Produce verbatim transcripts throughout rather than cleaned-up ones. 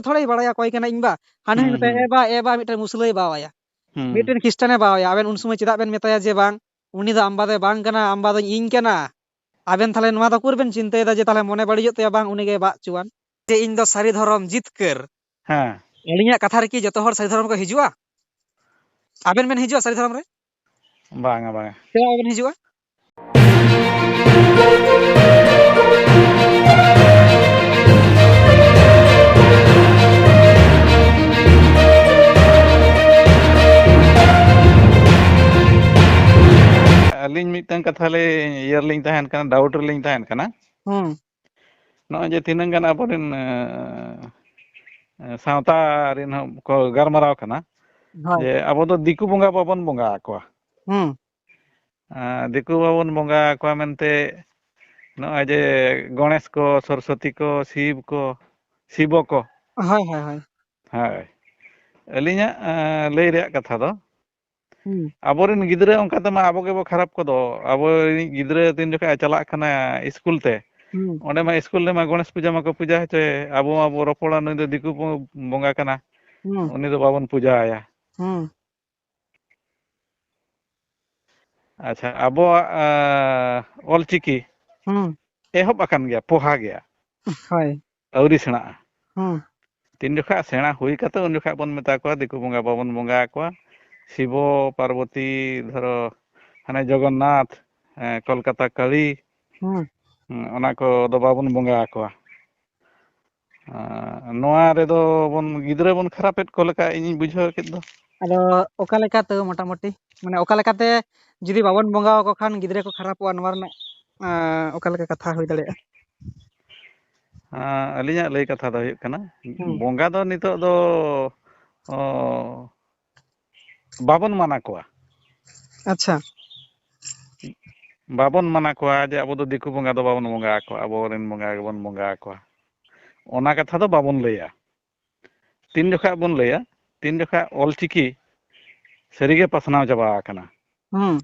ᱛᱷᱚᱲᱟᱭ ᱵᱟᱲᱟᱭᱟ ᱚᱠᱚᱭ ᱠᱟᱱᱟ ᱤᱧ ᱵᱟ᱾ ᱦᱟᱱᱮ ᱦᱩᱸ, ᱢᱮᱛᱟᱭᱟ, ᱦᱩᱸ᱾ "ᱮ ᱵᱟ, ᱮ ᱵᱟ", ᱢᱤᱫᱴᱮᱱ ᱢᱩᱥᱞᱟᱹᱭ ᱵᱟᱣᱟᱭᱟ᱾ ᱦᱩᱸ᱾ ᱢᱤᱫᱴᱮᱱ ᱠᱷᱨᱤᱥᱴᱟᱱᱮ ᱵᱟᱣᱟᱭᱟ᱾ ᱟᱵᱮᱱ ᱩᱱ ᱥᱚᱢᱚᱭ ᱪᱮᱫᱟᱜ ᱵᱮᱱ ᱢᱮᱛᱟᱭᱟ ᱡᱮ, "ᱵᱟᱝ, ᱩᱱᱤ ᱫᱚ ᱟᱢᱵᱟ ᱫᱚᱭ ᱵᱟᱝ ᱠᱟᱱᱟ, ᱟᱢᱵᱟ ᱫᱚᱧ ᱤᱧ ᱠᱟᱱᱟ"? ᱟᱵᱮᱱ ᱛᱟᱦᱞᱮ ᱱᱚᱣᱟ ᱫᱚ ᱩᱠᱩᱨ ᱵᱮᱱ ᱪᱤᱱᱛᱟᱹᱭᱮᱫᱟ ᱡᱮ ᱛᱟᱦᱞᱮ ᱢᱚᱱᱮ ᱵᱟᱹᱲᱤᱡᱚᱜ ᱛᱟᱭᱟ, ᱵᱟᱝ, ᱩᱱᱤ ᱜᱮ ᱵᱟᱜ ᱦᱚᱪᱚᱣᱟᱱ? ᱡᱮ ᱤᱧ ᱫᱚ ᱥᱟᱹᱨᱤ ᱫᱷᱚᱨᱚᱢ ᱡᱤᱛᱠᱟᱹᱨ᱾ ᱦᱮᱸ᱾ ᱟᱹᱞᱤᱧᱟᱜ ᱠᱟᱛᱷᱟ ᱨᱮᱠᱤ ᱡᱚᱛᱚ ᱦᱚᱲ ᱥᱟᱹᱨᱤ ᱫᱷᱚᱨᱚᱢ ᱠᱚ ᱦᱤᱡᱩᱜᱼᱟ? ᱟᱵᱮᱱ ᱵᱮᱱ ᱦᱤᱡᱩᱜᱼᱟ ᱥᱟᱹᱨᱤ ᱫᱷᱚᱨᱚᱢ ᱨᱮ? ᱵᱟᱝᱟ, ᱵᱟᱝᱟ᱾ ᱪᱮᱫᱟᱜ ᱵᱟᱵᱮᱱ ᱦᱤᱡᱩᱜᱼᱟ? ᱟᱹᱞᱤᱧ ᱢᱤᱫᱴᱟᱝ ᱠᱟᱛᱷᱟ ᱞᱤᱧ ᱤᱭᱟᱹ ᱨᱮᱞᱤᱧ ᱛᱟᱦᱮᱱ ᱠᱟᱱᱟ, ᱰᱟᱣᱩᱴ ᱨᱮᱞᱤᱧ ᱛᱟᱦᱮᱱ ᱠᱟᱱᱟ᱾ ᱦᱩᱸ᱾ ᱱᱚᱜᱼᱚᱭ ᱡᱮ ᱛᱤᱱᱟᱹᱝ ᱜᱟᱱ ᱟᱵᱚᱨᱮᱱ, ᱮ, ᱮ, ᱥᱟᱶᱛᱟ ᱨᱮᱱ ᱦᱚᱸ ᱠᱚ ᱜᱟᱞᱢᱟᱨᱟᱣ ᱠᱟᱱᱟ ᱦᱳᱭ᱾ ᱡᱮ ᱟᱵᱚ ᱫᱚ ᱫᱤᱠᱩ ᱵᱚᱸᱜᱟ ᱵᱟᱵᱚᱱ ᱵᱚᱸᱜᱟ ᱟᱠᱚᱣᱟ᱾ ᱦᱩᱸ᱾ ᱮ, ᱫᱤᱠᱩ ᱵᱟᱵᱚᱱ ᱵᱚᱸᱜᱟ ᱟᱠᱚᱣᱟ ᱢᱮᱱᱛᱮ ᱱᱚᱜᱼᱚᱭ ᱡᱮ ᱜᱚᱬᱮᱥ ᱠᱚ, ᱥᱚᱨᱚᱥᱚᱛᱤ ᱠᱚ, ᱥᱤᱵ ᱠᱚ, ᱥᱤᱵᱚ ᱠᱚ᱾ ᱦᱳᱭ, ᱦᱳᱭ, ᱦᱳᱭ᱾ ᱦᱳᱭ᱾ ᱟᱹᱞᱤᱧᱟᱜ, ᱮ, ᱞᱟᱹᱭ ᱨᱮᱭᱟᱜ ᱠᱟᱛᱷᱟ ᱫᱚ, ᱦᱩᱸ᱾ ᱟᱵᱚᱨᱮᱱ ᱜᱤᱫᱽᱨᱟᱹ ᱚᱱᱠᱟ ᱛᱮᱢᱟ ᱟᱵᱚ ᱜᱮᱵᱚ ᱠᱷᱟᱨᱟᱯ ᱠᱚᱫᱚ᱾ ᱟᱵᱚᱨᱤᱡ ᱜᱤᱫᱽᱨᱟᱹ ᱛᱤᱱ ᱡᱚᱠᱷᱚᱱ ᱮ ᱪᱟᱞᱟᱜ ᱠᱟᱱᱟ ᱤᱥᱠᱩᱞ ᱛᱮ, ᱦᱩᱸ᱾ ᱚᱸᱰᱮ ᱢᱟ ᱤᱥᱠᱩᱞ ᱨᱮᱢᱟ ᱜᱚᱬᱮᱥ ᱯᱩᱡᱟᱹ ᱢᱟᱠᱚ ᱯᱩᱡᱟᱹ ᱦᱚᱪᱚᱭᱮ, ᱟᱵᱚ ᱢᱟᱵᱚ ᱨᱚᱯᱚᱲᱟ, "ᱱᱩᱭ ᱫᱚ ᱫᱤᱠᱩ ᱵᱚ-, ᱵᱚᱸᱜᱟ ᱠᱟᱱᱟ, ᱦᱩᱸ᱾ ᱩᱱᱤ ᱫᱚ ᱵᱟᱵᱚᱱ ᱯᱩᱡᱟᱹ ᱟᱭᱟ᱾" ᱦᱩᱸ᱾ ᱟᱪᱪᱷᱟ, ᱟᱵᱚᱣᱟᱜ, ᱟ, ᱚᱞᱪᱤᱠᱤ ᱦᱩᱸ᱾ ᱮᱦᱚᱵ ᱟᱠᱟᱱ ᱜᱮᱭᱟ, ᱯᱚᱦᱟ ᱜᱮᱭᱟ᱾ ᱦᱳᱭ᱾ ᱟᱹᱣᱨᱤ ᱥᱮᱬᱟᱜᱼᱟ᱾ ᱦᱩᱸ᱾ ᱛᱤᱱ ᱡᱚᱠᱷᱟᱜ ᱥᱮᱬᱟ ᱦᱩᱭ ᱠᱟᱛᱮ, ᱩᱱ ᱡᱚᱠᱷᱟᱜ ᱵᱚᱱ ᱢᱮᱛᱟ ᱠᱚᱣᱟ, ᱫᱤᱠᱩ ᱵᱚᱸᱜᱟ ᱵᱟᱵᱚᱱ ᱵᱚᱸᱜᱟ ᱟᱠᱚᱣᱟ᱾ ᱥᱤᱵᱚ, ᱯᱟᱨᱵᱚᱛᱤ, ᱫᱷᱚᱨᱚ, ᱦᱟᱱᱮ ᱡᱚᱜᱚᱱᱱᱟᱛᱷ, ᱮ, ᱠᱚᱞᱠᱟᱛᱟ ᱠᱟᱹᱞᱤ, ᱦᱩᱸ᱾ ᱦᱩᱸ, ᱚᱱᱟ ᱠᱚᱫᱚ ᱵᱟᱵᱚᱱ ᱵᱚᱸᱜᱟ ᱟᱠᱚᱣᱟ᱾ ᱟᱨ ᱱᱚᱣᱟ ᱨᱮᱫᱚ ᱵᱚᱱ, ᱜᱤᱫᱽᱨᱟᱹ ᱵᱚᱱ ᱠᱷᱟᱨᱟᱯᱮᱫ ᱠᱚ ᱞᱮᱠᱟ ᱤᱧᱤᱧ ᱵᱩᱡᱷᱟᱹᱣ ᱠᱮᱫ ᱫᱚ᱾ ᱟᱫᱚ ᱚᱠᱟ ᱞᱮᱠᱟᱛᱮ ᱢᱚᱴᱟᱢᱩᱴᱤ? ᱢᱟᱱᱮ ᱚᱠᱟ ᱞᱮᱠᱟᱛᱮ ᱡᱩᱫᱤ ᱵᱟᱵᱚᱱ ᱵᱚᱸᱜᱟ ᱟᱠᱚ ᱠᱷᱟᱱ ᱜᱤᱫᱽᱨᱟᱹ ᱠᱚ ᱠᱷᱟᱨᱟᱯᱚᱜᱼᱟ, ᱱᱚᱣᱟ ᱨᱮᱱᱟᱜ, ᱟᱸ, ᱚᱠᱟ ᱞᱮᱠᱟ ᱠᱟᱛᱷᱟ ᱦᱩᱭ ᱫᱟᱲᱮᱭᱟᱜᱼᱟ? ᱟᱸ, ᱟᱹᱞᱤᱧᱟᱜ ᱞᱟᱹᱭ ᱠᱟᱛᱷᱟ ᱫᱚ ᱦᱩᱭᱩᱜ ᱠᱟᱱᱟ, ᱦᱩᱸ᱾ ᱵᱚᱸᱜᱟ ᱫᱚ ᱱᱤᱛᱚᱜ ᱫᱚ, ᱚ, ᱵᱟᱵᱚᱱ ᱢᱟᱱᱟ ᱠᱚᱣᱟ᱾ ᱟᱪᱪᱷᱟ᱾ ᱵᱟᱵᱚᱱ ᱢᱟᱱᱟ ᱠᱚᱣᱟ ᱡᱮ ᱟᱵᱚ ᱫᱚ ᱫᱤᱠᱩ ᱵᱚᱸᱜᱟ ᱫᱚ ᱵᱟᱵᱚᱱ ᱵᱚᱸᱜᱟ ᱟᱠᱚᱣᱟ, ᱟᱵᱚᱨᱮᱱ ᱵᱚᱸᱜᱟ ᱜᱮᱵᱚᱱ ᱵᱚᱸᱜᱟ ᱟᱠᱚᱣᱟ᱾ ᱚᱱᱟ ᱠᱟᱛᱷᱟ ᱫᱚ ᱵᱟᱵᱚᱱ ᱞᱟᱹᱭᱟ᱾ ᱛᱤᱱ ᱡᱚᱠᱷᱟᱜ ᱵᱚᱱ ᱞᱟᱹᱭᱟ, ᱛᱤᱱ ᱡᱚᱠᱷᱟᱜ ᱚᱞᱪᱤᱠᱤ ᱥᱟᱹᱨᱤᱜᱮ ᱯᱟᱥᱱᱟᱣ ᱪᱟᱵᱟ ᱟᱠᱟᱱᱟ᱾ ᱦᱩᱸ᱾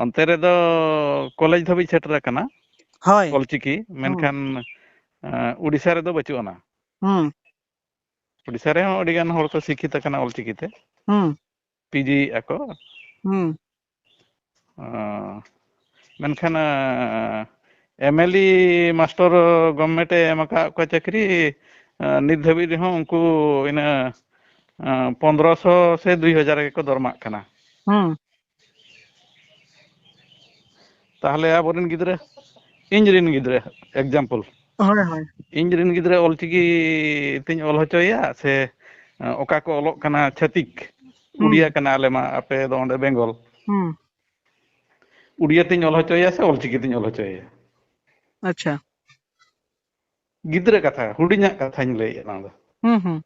ᱚᱱᱛᱮ ᱨᱮᱫᱚ ᱠᱚᱞᱮᱡᱽ ᱫᱷᱟᱹᱵᱤᱡ ᱥᱮᱴᱮᱨ ᱟᱠᱟᱱᱟ ᱦᱳᱭ᱾ ᱚᱞᱪᱤᱠᱤ, ᱦᱩᱸ᱾ ᱢᱮᱱᱠᱷᱟᱱ, ᱮᱸ, ᱩᱰᱤᱥᱟ ᱨᱮᱫᱚ ᱵᱟᱹᱪᱩᱜ ᱟᱱᱟ᱾ ᱦᱩᱸ᱾ ᱩᱰᱤᱥᱟ ᱨᱮᱦᱚᱸ ᱟᱹᱰᱤ ᱜᱟᱱ ᱦᱚᱲ ᱠᱚ ᱥᱤᱠᱠᱷᱤᱛ ᱟᱠᱟᱱᱟ ᱚᱞᱪᱤᱠᱤ ᱛᱮ, ᱦᱩᱸ᱾ ᱯᱤᱡᱤᱭᱮᱫᱼᱟ ᱠᱚ᱾ ᱦᱩᱸ᱾ ᱚ, ᱢᱮᱱᱠᱷᱟᱱ, ᱮᱢᱮᱞᱤ ᱢᱟᱥᱴᱚᱨ ᱜᱚᱵᱷᱢᱮᱱᱴ ᱮ ᱮᱢ ᱟᱠᱟᱫ ᱠᱚᱣᱟ ᱪᱟᱹᱠᱨᱤ, ᱱᱤᱛ ᱫᱷᱟᱹᱵᱤᱡ ᱨᱮᱦᱚᱸ ᱩᱱᱠᱩ ᱤᱱᱟᱹ ᱯᱚᱱᱫᱽᱨᱚᱥᱚ ᱥᱮ ᱫᱩᱭ ᱦᱟᱡᱟᱨ ᱜᱮᱠᱚ ᱫᱚᱨᱢᱟᱜ ᱠᱟᱱᱟ᱾ ᱦᱩᱸ᱾ ᱛᱟᱦᱚᱞᱮ ᱟᱵᱚᱨᱮᱱ ᱜᱤᱫᱽᱨᱟᱹ, ᱤᱧ ᱨᱮᱱ ᱜᱤᱫᱽᱨᱟᱹ, example, ᱦᱳᱭ, ᱦᱳᱭ᱾ ᱤᱧ ᱨᱮᱱ ᱜᱤᱫᱽᱨᱟᱹ ᱚᱞᱪᱤᱠᱤ ᱛᱤᱧ ᱚᱞ ᱦᱚᱪᱚᱭᱮᱭᱟ ᱥᱮ, ᱚᱠᱟ ᱠᱚ ᱚᱞᱚᱜ ᱠᱟᱱᱟ ᱪᱷᱟᱹᱛᱤᱠ, ᱦᱩᱸ᱾ ᱩᱲᱤᱭᱟ ᱠᱟᱱᱟ ᱟᱞᱮ ᱢᱟ, ᱟᱯᱮ ᱫᱚ ᱚᱸᱰᱮ ᱵᱮᱝᱜᱚᱞ᱾ ᱦᱩᱸ᱾ ᱩᱲᱤᱭᱟ ᱛᱤᱧ ᱚᱞ ᱦᱚᱪᱚᱭᱮᱭᱟ ᱥᱮ ᱚᱞᱪᱤᱠᱤ ᱛᱤᱧ ᱚᱞ ᱦᱚᱪᱚᱭᱮᱭᱟ? ᱟᱪᱪᱷᱟ᱾ ᱜᱤᱫᱽᱨᱟᱹ ᱠᱟᱛᱷᱟ, ᱦᱩᱰᱤᱧᱟᱜ ᱠᱟᱛᱷᱟᱧ ᱞᱟᱹᱭᱮᱫᱼᱟ ᱱᱚᱣᱟ ᱫᱚ᱾ ᱦᱩᱸ, ᱦᱩᱸ᱾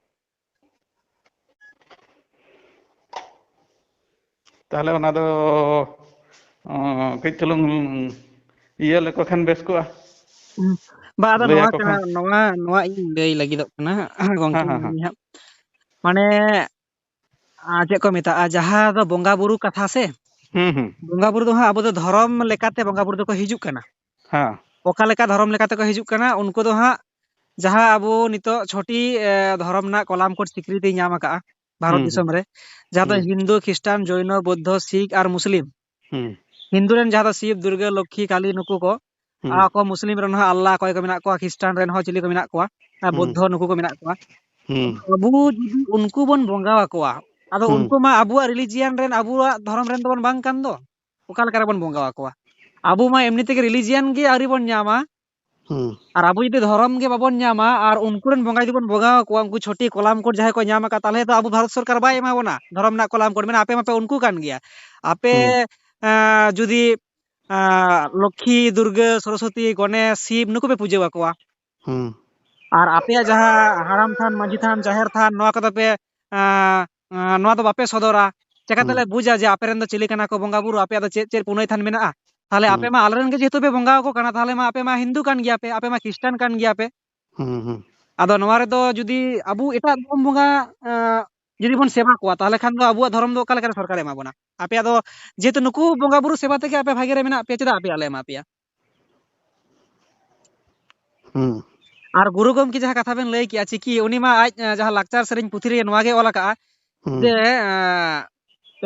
ᱛᱟᱦᱚᱞᱮ ᱚᱱᱟ ᱫᱚ, ᱚ, ᱠᱟᱹᱡ ᱪᱩᱞᱩᱝ ᱤᱭᱟᱹ ᱞᱮᱠᱚ ᱠᱷᱟᱱ ᱵᱮᱥ ᱠᱚᱜᱼᱟ᱾ ᱦᱩᱸ᱾ ᱵᱟ, ᱟᱫᱚ ᱞᱟᱹᱭ ᱱᱚᱣᱟ ᱟᱠᱚ ᱠᱟᱱᱟ, ᱠᱷᱟᱱ᱾ ᱱᱚᱣᱟ, ᱱᱚᱣᱟ ᱤᱧ ᱞᱟᱹᱭ ᱞᱟᱹᱜᱤᱫᱚᱜ ᱠᱟᱱᱟ ᱦᱟᱸᱜ, ᱜᱚᱝᱠᱮ, ᱦᱮᱸ, ᱦᱮᱸ, ᱦᱮᱸ᱾ ᱢᱮᱱᱫᱟᱹᱧ ᱦᱟᱸᱜ᱾ ᱢᱟᱱᱮ, ᱟᱨ ᱪᱮᱫ ᱠᱚ ᱢᱮᱛᱟᱜᱼᱟ, ᱡᱟᱦᱟᱸ ᱫᱚ ᱵᱚᱸᱜᱟ ᱵᱩᱨᱩ ᱠᱟᱛᱷᱟ ᱥᱮ, ᱦᱩᱸ, ᱦᱩᱸ᱾ ᱵᱚᱸᱜᱟ ᱵᱩᱨᱩ ᱫᱚ ᱦᱟᱸᱜ ᱟᱵᱚ ᱫᱚ ᱫᱷᱚᱨᱚᱢ ᱞᱮᱠᱟᱛᱮ ᱵᱚᱸᱜᱟ ᱵᱩᱨᱩ ᱫᱚᱠᱚ ᱦᱤᱡᱩᱜ ᱠᱟᱱᱟ᱾ ᱦᱮᱸ᱾ ᱚᱠᱟ ᱞᱮᱠᱟ ᱫᱷᱚᱨᱚᱢ ᱞᱮᱠᱟ ᱛᱮᱠᱚ ᱦᱤᱡᱩᱜ ᱠᱟᱱᱟ, ᱩᱱᱠᱩ ᱫᱚ ᱦᱟᱸᱜ ᱡᱟᱦᱟᱸ ᱟᱵᱚ ᱱᱤᱛᱚᱜ ᱪᱷᱚᱴᱤ, ᱮ, ᱫᱷᱚᱨᱚᱢ ᱨᱮᱱᱟᱜ ᱠᱚᱞᱟᱢ ᱠᱳᱰ ᱥᱤᱠᱨᱤᱛᱤᱭ ᱧᱟᱢ ᱟᱠᱟᱜᱼᱟ ᱵᱷᱟᱨᱚᱛ ᱦᱩᱸ, ᱦᱩᱸ᱾ ᱫᱤᱥᱚᱢ ᱨᱮ, ᱡᱟᱦᱟᱸ ᱫᱚ ᱦᱩᱸ᱾ ᱦᱤᱱᱫᱩ, ᱠᱷᱨᱤᱥᱴᱟᱱ, ᱡᱚᱭᱱᱚ, ᱵᱳᱫᱽᱫᱷᱚ, ᱥᱤᱠᱷ ᱟᱨ ᱢᱩᱥᱞᱤᱢ᱾ ᱦᱩᱸ᱾ ᱦᱤᱱᱫᱩ ᱨᱮᱱ ᱡᱟᱦᱟᱸ ᱫᱚ ᱥᱤᱵ, ᱫᱩᱨᱜᱟᱹ, ᱞᱚᱠᱠᱷᱤ, ᱠᱟᱞᱤ, ᱱᱩᱠᱩ ᱠᱚ, ᱦᱩᱸ᱾ ᱟᱨ ᱠᱚ ᱢᱩᱥᱞᱤᱢ ᱨᱮᱱ ᱦᱚᱸ ᱟᱞᱞᱟ ᱚᱠᱚᱭ ᱠᱚ ᱢᱮᱱᱟᱜ ᱠᱚᱣᱟ, ᱠᱷᱨᱤᱥᱴᱟᱱ ᱨᱮᱱ ᱦᱚᱸ ᱪᱤᱞᱤ ᱠᱚ ᱢᱮᱱᱟᱜ ᱠᱚᱣᱟ, ᱟᱨ ᱦᱩᱸ᱾ ᱵᱳᱫᱽᱫᱷᱚ ᱱᱩᱠᱩ ᱠᱚ ᱢᱮᱱᱟᱜ ᱠᱚᱣᱟ᱾ ᱦᱩᱸ᱾ ᱟᱵᱚ ᱡᱩᱫᱤ ᱩᱱᱠᱩ ᱵᱚᱱ ᱵᱚᱸᱜᱟ ᱟᱠᱚᱣᱟ, ᱟᱫᱚ ᱦᱩᱸ᱾ ᱩᱱᱠᱩ ᱢᱟ ᱟᱵᱚᱣᱟᱜ religion ᱨᱮᱱ, ᱟᱵᱚᱣᱟᱜ ᱫᱷᱚᱨᱚᱢ ᱨᱮᱱ ᱫᱚᱵᱚᱱ ᱵᱟᱝ ᱠᱟᱱ ᱫᱚ᱾ ᱚᱠᱟ ᱞᱮᱠᱟ ᱨᱮᱵᱚᱱ ᱵᱚᱸᱜᱟ ᱟᱠᱚᱣᱟ? ᱟᱵᱚ ᱢᱟ ᱮᱢᱱᱤ ᱛᱮᱜᱮ religion ᱜᱮ ᱟᱹᱣᱨᱤ ᱵᱚᱱ ᱧᱟᱢᱟ᱾ ᱦᱩᱸ᱾ ᱟᱨ ᱟᱵᱚ ᱡᱩᱫᱤ ᱫᱷᱚᱨᱚᱢ ᱜᱮ ᱵᱟᱵᱚᱱ ᱧᱟᱢᱟ ᱟᱨ ᱩᱱᱠᱩ ᱨᱮᱱ ᱵᱚᱸᱜᱟ ᱡᱩᱫᱤ ᱵᱚᱱ ᱵᱚᱸᱜᱟ ᱟᱠᱚᱣᱟ, ᱩᱱᱠᱩ ᱪᱷᱚᱴᱤ ᱠᱚᱞᱟᱢ ᱠᱳᱰ ᱡᱟᱦᱟᱸᱭ ᱠᱚ ᱧᱟᱢ ᱟᱠᱟᱫ, ᱛᱟᱦᱚᱞᱮ ᱫᱚ ᱟᱵᱚ ᱵᱷᱟᱨᱚᱛ ᱥᱚᱨᱠᱟᱨ ᱵᱟᱭ ᱮᱢᱟ ᱵᱚᱱᱟ ᱫᱷᱚᱨᱚᱢ ᱨᱮᱱᱟᱜ ᱠᱚᱞᱟᱢ ᱠᱳᱰ᱾ ᱢᱮᱱᱟ, ᱟᱯᱮ ᱢᱟᱯᱮ ᱩᱱᱠᱩ ᱠᱟᱱ ᱜᱮᱭᱟ᱾ ᱟᱯᱮ, ᱦᱩᱸ᱾ ᱮᱸ, ᱡᱩᱫᱤ, ᱮᱸ, ᱞᱚᱠᱠᱷᱤ, ᱫᱩᱨᱜᱟᱹ, ᱥᱚᱨᱚᱥᱚᱛᱤ, ᱜᱚᱱᱮᱥ, ᱥᱤᱵ ᱱᱩᱠᱩ ᱯᱮ ᱯᱩᱡᱟᱹ ᱟᱠᱚᱣᱟ᱾ ᱦᱩᱸ᱾ ᱟᱨ ᱟᱯᱮᱭᱟᱜ ᱡᱟᱦᱟᱸ ᱦᱟᱲᱟᱢ ᱛᱷᱟᱱ, ᱢᱟᱹᱡᱷᱤ ᱛᱷᱟᱱ, ᱡᱟᱦᱮᱨ ᱛᱷᱟᱱ, ᱱᱚᱣᱟ ᱠᱚᱫᱚ ᱯᱮ, ᱮᱸ, ᱮᱸ, ᱱᱚᱣᱟ ᱫᱚ ᱵᱟᱯᱮ ᱥᱚᱫᱚᱨᱟ᱾ ᱪᱮᱠᱟᱛᱮ ᱦᱩᱸ᱾ ᱞᱮ ᱵᱩᱡᱟ ᱡᱮ ᱟᱯᱮ ᱨᱮᱱ ᱫᱚ ᱪᱤᱞᱤ ᱠᱟᱱᱟ ᱠᱚ ᱵᱚᱸᱜᱟ ᱵᱩᱨᱩ, ᱟᱯᱮᱭᱟᱜ ᱫᱚ ᱪᱮᱫ ᱪᱮᱫ ᱯᱩᱱᱟᱹᱭ ᱛᱷᱟᱱ ᱢᱮᱱᱟᱜᱼᱟ? ᱛᱟᱦᱚᱞᱮ ᱦᱩᱸ᱾ ᱟᱯᱮ ᱢᱟ ᱟᱞᱮ ᱨᱮᱱ ᱜᱮ ᱡᱮᱦᱮᱛᱩ ᱯᱮ ᱵᱚᱸᱜᱟ ᱟᱠᱚ ᱠᱟᱱᱟ, ᱛᱟᱦᱚᱞᱮ ᱢᱟ ᱟᱯᱮ ᱢᱟ ᱦᱤᱱᱫᱩ ᱠᱟᱱ ᱜᱮᱭᱟ ᱯᱮ, ᱟᱯᱮ ᱢᱟ ᱠᱷᱨᱤᱥᱴᱟᱱ ᱠᱟᱱ ᱜᱮᱭᱟ ᱯᱮ᱾ ᱦᱩᱸ, ᱦᱩᱸ᱾ ᱟᱫᱚ ᱱᱚᱣᱟ ᱨᱮᱫᱚ ᱡᱩᱫᱤ ᱟᱵᱚ ᱮᱴᱟᱜ ᱫᱷᱚᱨᱚᱢ ᱵᱚᱸᱜᱟ, ᱮᱸ, ᱡᱩᱫᱤ ᱵᱚᱱ ᱥᱮᱵᱟ ᱠᱚᱣᱟ, ᱛᱟᱦᱚᱞᱮ ᱠᱷᱟᱱ ᱫᱚ ᱟᱵᱚᱣᱟᱜ ᱫᱷᱚᱨᱚᱢ ᱫᱚ ᱚᱠᱟ ᱞᱮᱠᱟᱨᱮ ᱥᱚᱨᱠᱟᱨᱮ ᱮᱢᱟ ᱵᱚᱱᱟ? ᱟᱯᱮᱭᱟᱜ ᱫᱚ ᱡᱮᱦᱮᱛᱩ ᱱᱩᱠᱩ ᱵᱚᱸᱜᱟ ᱵᱩᱨᱩ ᱥᱮᱵᱟ ᱛᱮᱜᱮ ᱟᱯᱮ ᱵᱷᱟᱜᱮ ᱨᱮ ᱢᱮᱱᱟᱜ ᱯᱮᱭᱟ, ᱪᱮᱫᱟᱜ ᱟᱯᱮᱭᱟᱜ ᱞᱮ ᱮᱢᱟ ᱯᱮᱭᱟ? ᱦᱩᱸ᱾ ᱟᱨ ᱜᱩᱨᱩ ᱜᱚᱢᱠᱮ ᱡᱟᱦᱟᱸ ᱠᱟᱛᱷᱟ ᱵᱮᱱ ᱞᱟᱹᱭ ᱠᱮᱜᱼᱟ, ᱪᱤᱠᱤ, ᱩᱱᱤ ᱢᱟ ᱟᱡ, ᱮ, ᱡᱟᱦᱟᱸ ᱞᱟᱠᱪᱟᱨ ᱥᱮᱨᱮᱧ ᱯᱩᱛᱷᱤ ᱨᱮ ᱱᱚᱣᱟ ᱜᱮ ᱚᱞ ᱟᱠᱟᱜᱼᱟ ᱦᱩᱸ᱾ ᱡᱮ, ᱮ,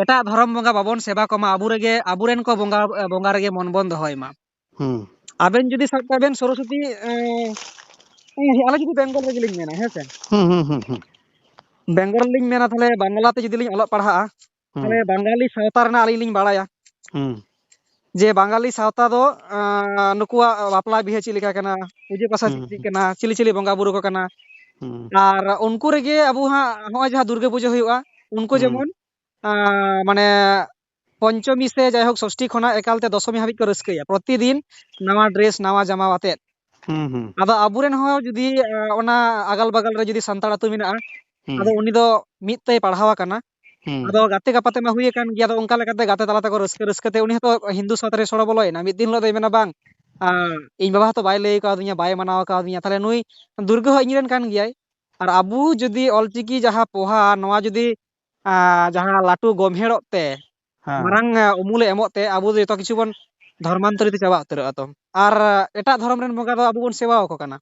ᱮᱴᱟᱜ ᱫᱷᱚᱨᱚᱢ ᱵᱚᱸᱜᱟ ᱵᱟᱵᱚᱱ ᱥᱮᱵᱟ ᱠᱚᱢᱟ, ᱟᱵᱚ ᱨᱮᱜᱮ, ᱟᱵᱚᱨᱮᱱ ᱠᱚ ᱵᱚᱸᱜᱟ, ᱮ, ᱵᱚᱸᱜᱟ ᱨᱮᱜᱮ ᱢᱚᱱ ᱵᱚᱱ ᱫᱚᱦᱚᱭ ᱢᱟ᱾ ᱦᱩᱸ᱾ ᱟᱵᱮᱱ ᱡᱩᱫᱤ ᱥᱟᱵ ᱠᱟᱜ ᱵᱮᱱ ᱥᱚᱨᱚᱥᱚᱛᱤ, ᱮ, ᱮ, ᱟᱞᱮ ᱡᱩᱫᱤ ᱵᱮᱝᱜᱚᱞ ᱨᱮᱜᱮ ᱞᱤᱧ ᱢᱮᱱᱟ, ᱦᱮᱸ ᱥᱮ? ᱦᱩᱸ, ᱦᱩᱸ, ᱦᱩᱸ, ᱦᱩᱸ᱾ ᱵᱮᱝᱜᱚᱞ ᱞᱤᱧ ᱢᱮᱱᱟ, ᱛᱟᱦᱞᱮ ᱵᱟᱝᱞᱟ ᱛᱮ ᱡᱩᱫᱤ ᱞᱤᱧ ᱚᱞᱚᱜ ᱯᱟᱲᱦᱟᱜᱼᱟ, ᱦᱩᱸ᱾ ᱛᱟᱦᱞᱮ ᱵᱟᱝᱜᱟᱞᱤ ᱥᱟᱶᱛᱟ ᱨᱮᱱᱟᱜ ᱟᱹᱞᱤᱧ ᱞᱤᱧ ᱵᱟᱲᱟᱭᱟ᱾ ᱦᱩᱸ᱾ ᱡᱮ ᱵᱟᱝᱜᱟᱞᱤ ᱥᱟᱶᱛᱟ ᱫᱚ, ᱟᱸ, ᱱᱩᱠᱩᱣᱟᱜ ᱵᱟᱯᱞᱟ ᱵᱤᱦᱟᱹ ᱪᱮᱫ ᱞᱮᱠᱟ ᱠᱟᱱᱟ, ᱯᱩᱡᱟᱹ ᱯᱟᱥᱟ ᱪᱮᱫ ᱦᱩᱸ, ᱪᱮᱫ ᱦᱩᱸ᱾ ᱠᱟᱱᱟ, ᱪᱤᱞᱤ ᱪᱤᱞᱤ ᱵᱚᱸᱜᱟ ᱵᱩᱨᱩ ᱠᱚ ᱠᱟᱱᱟ᱾ ᱦᱩᱸ᱾ ᱟᱨ ᱩᱱᱠᱩ ᱨᱮᱜᱮ ᱟᱵᱚ ᱦᱟᱸᱜ ᱱᱚᱜᱼᱚᱭ ᱡᱟᱦᱟᱸ ᱫᱩᱨᱜᱟᱹ ᱯᱩᱡᱟᱹ ᱦᱩᱭᱩᱜᱼᱟ, ᱩᱱᱠᱩ ᱦᱩᱸ᱾ ᱡᱮᱢᱚᱱ, ᱟᱸ, ᱢᱟᱱᱮ ᱯᱚᱧᱪᱚᱢᱤ ᱥᱮ ᱡᱟᱭᱦᱳᱠ ᱥᱚᱥᱴᱤ ᱠᱷᱚᱱᱟᱜ ᱮᱠᱟᱞ ᱛᱮ ᱫᱚᱥᱚᱢᱤ ᱦᱟᱹᱵᱤᱡ ᱠᱚ ᱨᱟᱹᱥᱠᱟᱹᱭᱟ, ᱯᱨᱚᱛᱤᱫᱤᱱ ᱱᱟᱣᱟ dress, ᱱᱟᱣᱟ ᱡᱟᱢᱟ ᱟᱛᱮᱫ᱾ ᱦᱩᱸ, ᱦᱩᱸ᱾ ᱟᱫᱚ ᱟᱵᱚᱨᱮᱱ ᱦᱚᱸ ᱡᱩᱫᱤ, ᱟᱸ, ᱚᱱᱟ ᱟᱜᱟᱞ ᱵᱟᱜᱟᱞ ᱨᱮ ᱡᱩᱫᱤ ᱥᱟᱱᱛᱟᱲ ᱟᱹᱛᱩ ᱢᱮᱱᱟᱜᱼᱟ, ᱦᱩᱸ᱾ ᱟᱫᱚ ᱩᱱᱤ ᱫᱚ ᱢᱤᱫ ᱛᱮᱭ ᱯᱟᱲᱦᱟᱣ ᱟᱠᱟᱱᱟ᱾ ᱦᱩᱸ᱾ ᱟᱫᱚ ᱜᱟᱛᱮ ᱜᱟᱯᱟᱛᱮ ᱢᱟ ᱦᱩᱭ ᱟᱠᱟᱱ ᱜᱮᱭᱟ, ᱟᱫᱚ ᱚᱱᱠᱟ ᱞᱮᱠᱟᱛᱮ ᱜᱟᱛᱮ ᱛᱟᱞᱟ ᱛᱮᱠᱚ ᱨᱟᱹᱥᱠᱟᱹ ᱨᱟᱹᱥᱠᱟᱹ ᱛᱮ ᱩᱱᱤ ᱦᱚᱸᱛᱚ ᱦᱤᱱᱫᱩ ᱥᱟᱶᱛᱟ ᱨᱮ ᱥᱚᱲᱚ ᱵᱚᱞᱚᱭᱮᱱᱟ᱾ ᱢᱤᱫ ᱫᱤᱱ ᱦᱤᱞᱳᱜ ᱫᱚᱭ ᱢᱮᱱᱟ, "ᱵᱟᱝ, ᱟᱸ, ᱤᱧ ᱵᱟᱵᱟ ᱦᱚᱸᱛᱚ ᱵᱟᱭ ᱞᱟᱹᱭ ᱠᱟᱣᱫᱤᱧᱟ, ᱛᱟᱦᱞᱮ ᱱᱩᱭ ᱫᱩᱨᱜᱟᱹ ᱦᱚᱸ ᱤᱧ ᱨᱮᱱ ᱠᱟᱱ ᱜᱮᱭᱟᱭ᱾" ᱟᱨ ᱟᱵᱚ ᱡᱩᱫᱤ ᱚᱞᱪᱤᱠᱤ ᱡᱟᱦᱟᱸ ᱯᱚᱦᱟ, ᱱᱚᱣᱟ ᱡᱩᱫᱤ, ᱟᱸ, ᱡᱟᱦᱟᱸ ᱞᱟᱹᱴᱩ ᱜᱚᱢᱦᱮᱲᱚᱜ ᱛᱮ, ᱦᱮᱸ᱾ ᱢᱟᱨᱟᱝ, ᱟᱸ, ᱩᱢᱩᱞᱮ ᱮᱢᱚᱜ ᱛᱮ, ᱟᱵᱚ ᱫᱚ ᱡᱚᱛᱚ ᱠᱤᱪᱷᱩ ᱵᱚᱱ ᱫᱷᱚᱨᱢᱟᱱᱛᱚᱨᱤᱛ ᱪᱟᱵᱟ ᱩᱛᱟᱹᱨᱚᱜᱼᱟ ᱛᱚ᱾ ᱟᱨ ᱮᱴᱟᱜ ᱫᱷᱚᱨᱚᱢ ᱨᱮᱱ ᱵᱚᱸᱜᱟ ᱫᱚ ᱟᱵᱚ ᱵᱚᱱ ᱥᱮᱵᱟ ᱟᱠᱚ ᱠᱟᱱᱟ,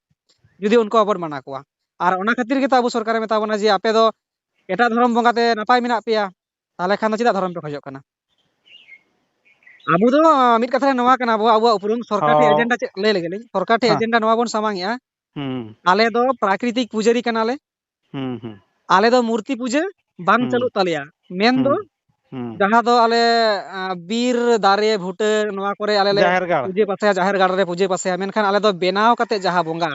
ᱡᱩᱫᱤ ᱩᱱᱠᱩ ᱵᱟᱵᱚᱱ ᱢᱟᱱᱟᱣ ᱠᱚᱣᱟ᱾ ᱟᱨ ᱚᱱᱟ ᱠᱷᱟᱹᱛᱤᱨ ᱜᱮᱛᱚ ᱟᱵᱚ ᱥᱚᱨᱠᱟᱨᱮ ᱢᱮᱛᱟ ᱵᱚᱱᱟ ᱡᱮ, ᱟᱯᱮ ᱫᱚ ᱮᱴᱟᱜ ᱫᱷᱚᱨᱚᱢ ᱵᱚᱸᱜᱟ ᱛᱮ ᱱᱟᱯᱟᱭ ᱢᱮᱱᱟᱜ ᱯᱮᱭᱟ, ᱛᱟᱦᱚᱞᱮ ᱠᱷᱟᱱ ᱫᱚ ᱪᱮᱫᱟᱜ ᱫᱷᱚᱨᱚᱢ ᱯᱮ ᱠᱷᱚᱡᱚᱜ ᱠᱟᱱᱟ? ᱟᱵᱚ ᱫᱚ, ᱟᱸ, ᱢᱤᱫ ᱠᱟᱛᱷᱟ ᱨᱮ ᱱᱚᱣᱟ ᱠᱟᱱᱟ ᱟᱵᱚ, ᱟᱵᱚᱣᱟᱜ ᱩᱯᱨᱩᱢ, ᱥᱚᱨᱠᱟᱨ ᱴᱷᱮᱱ ᱦᱚᱸ᱾ ᱮᱡᱮᱱᱰᱟ ᱪᱮᱫ, ᱞᱟᱹᱭ ᱞᱮᱜᱮ ᱞᱤᱧ, ᱥᱚᱨᱠᱟᱨ ᱴᱷᱮᱱ ᱦᱮᱸ᱾ ᱮᱡᱮᱱᱰᱟ ᱱᱚᱣᱟ ᱵᱚᱱ ᱥᱟᱢᱟᱝ ᱮᱜᱼᱟ, ᱦᱩᱸ᱾ ᱟᱞᱮ ᱫᱚ ᱯᱨᱟᱠᱨᱤᱛᱤᱠ ᱯᱩᱡᱟᱹᱨᱤ ᱠᱟᱱᱟᱞᱮ, ᱦᱩᱸ, ᱦᱩᱸ᱾ ᱟᱞᱮ ᱫᱚ ᱢᱩᱨᱛᱤ ᱯᱩᱡᱟᱹ ᱵᱟᱝ ᱦᱩᱸ᱾ ᱪᱟᱹᱞᱩᱜ ᱛᱟᱞᱮᱭᱟ᱾ ᱢᱮᱱ ᱫᱚ ᱦᱩᱸ᱾ ᱦᱩᱸ᱾ ᱡᱟᱦᱟᱸ ᱫᱚ ᱟᱞᱮ, ᱟᱸ, ᱵᱤᱨ, ᱫᱟᱨᱮ, ᱵᱷᱩᱴᱟᱹ, ᱱᱚᱣᱟ ᱠᱚᱨᱮ ᱟᱞᱮ ᱞᱮ ᱡᱟᱦᱮᱨ ᱜᱟᱲ᱾ ᱯᱩᱡᱟᱹ ᱯᱟᱥᱟᱭᱟ, ᱡᱟᱦᱮᱨ ᱜᱟᱲ ᱨᱮ ᱯᱩᱡᱟᱹ ᱯᱟᱥᱟᱭᱟ, ᱢᱮᱱᱠᱷᱟᱱ ᱟᱞᱮ ᱫᱚ ᱵᱮᱱᱟᱣ ᱠᱟᱛᱮ ᱡᱟᱦᱟᱸ ᱵᱚᱸᱜᱟ,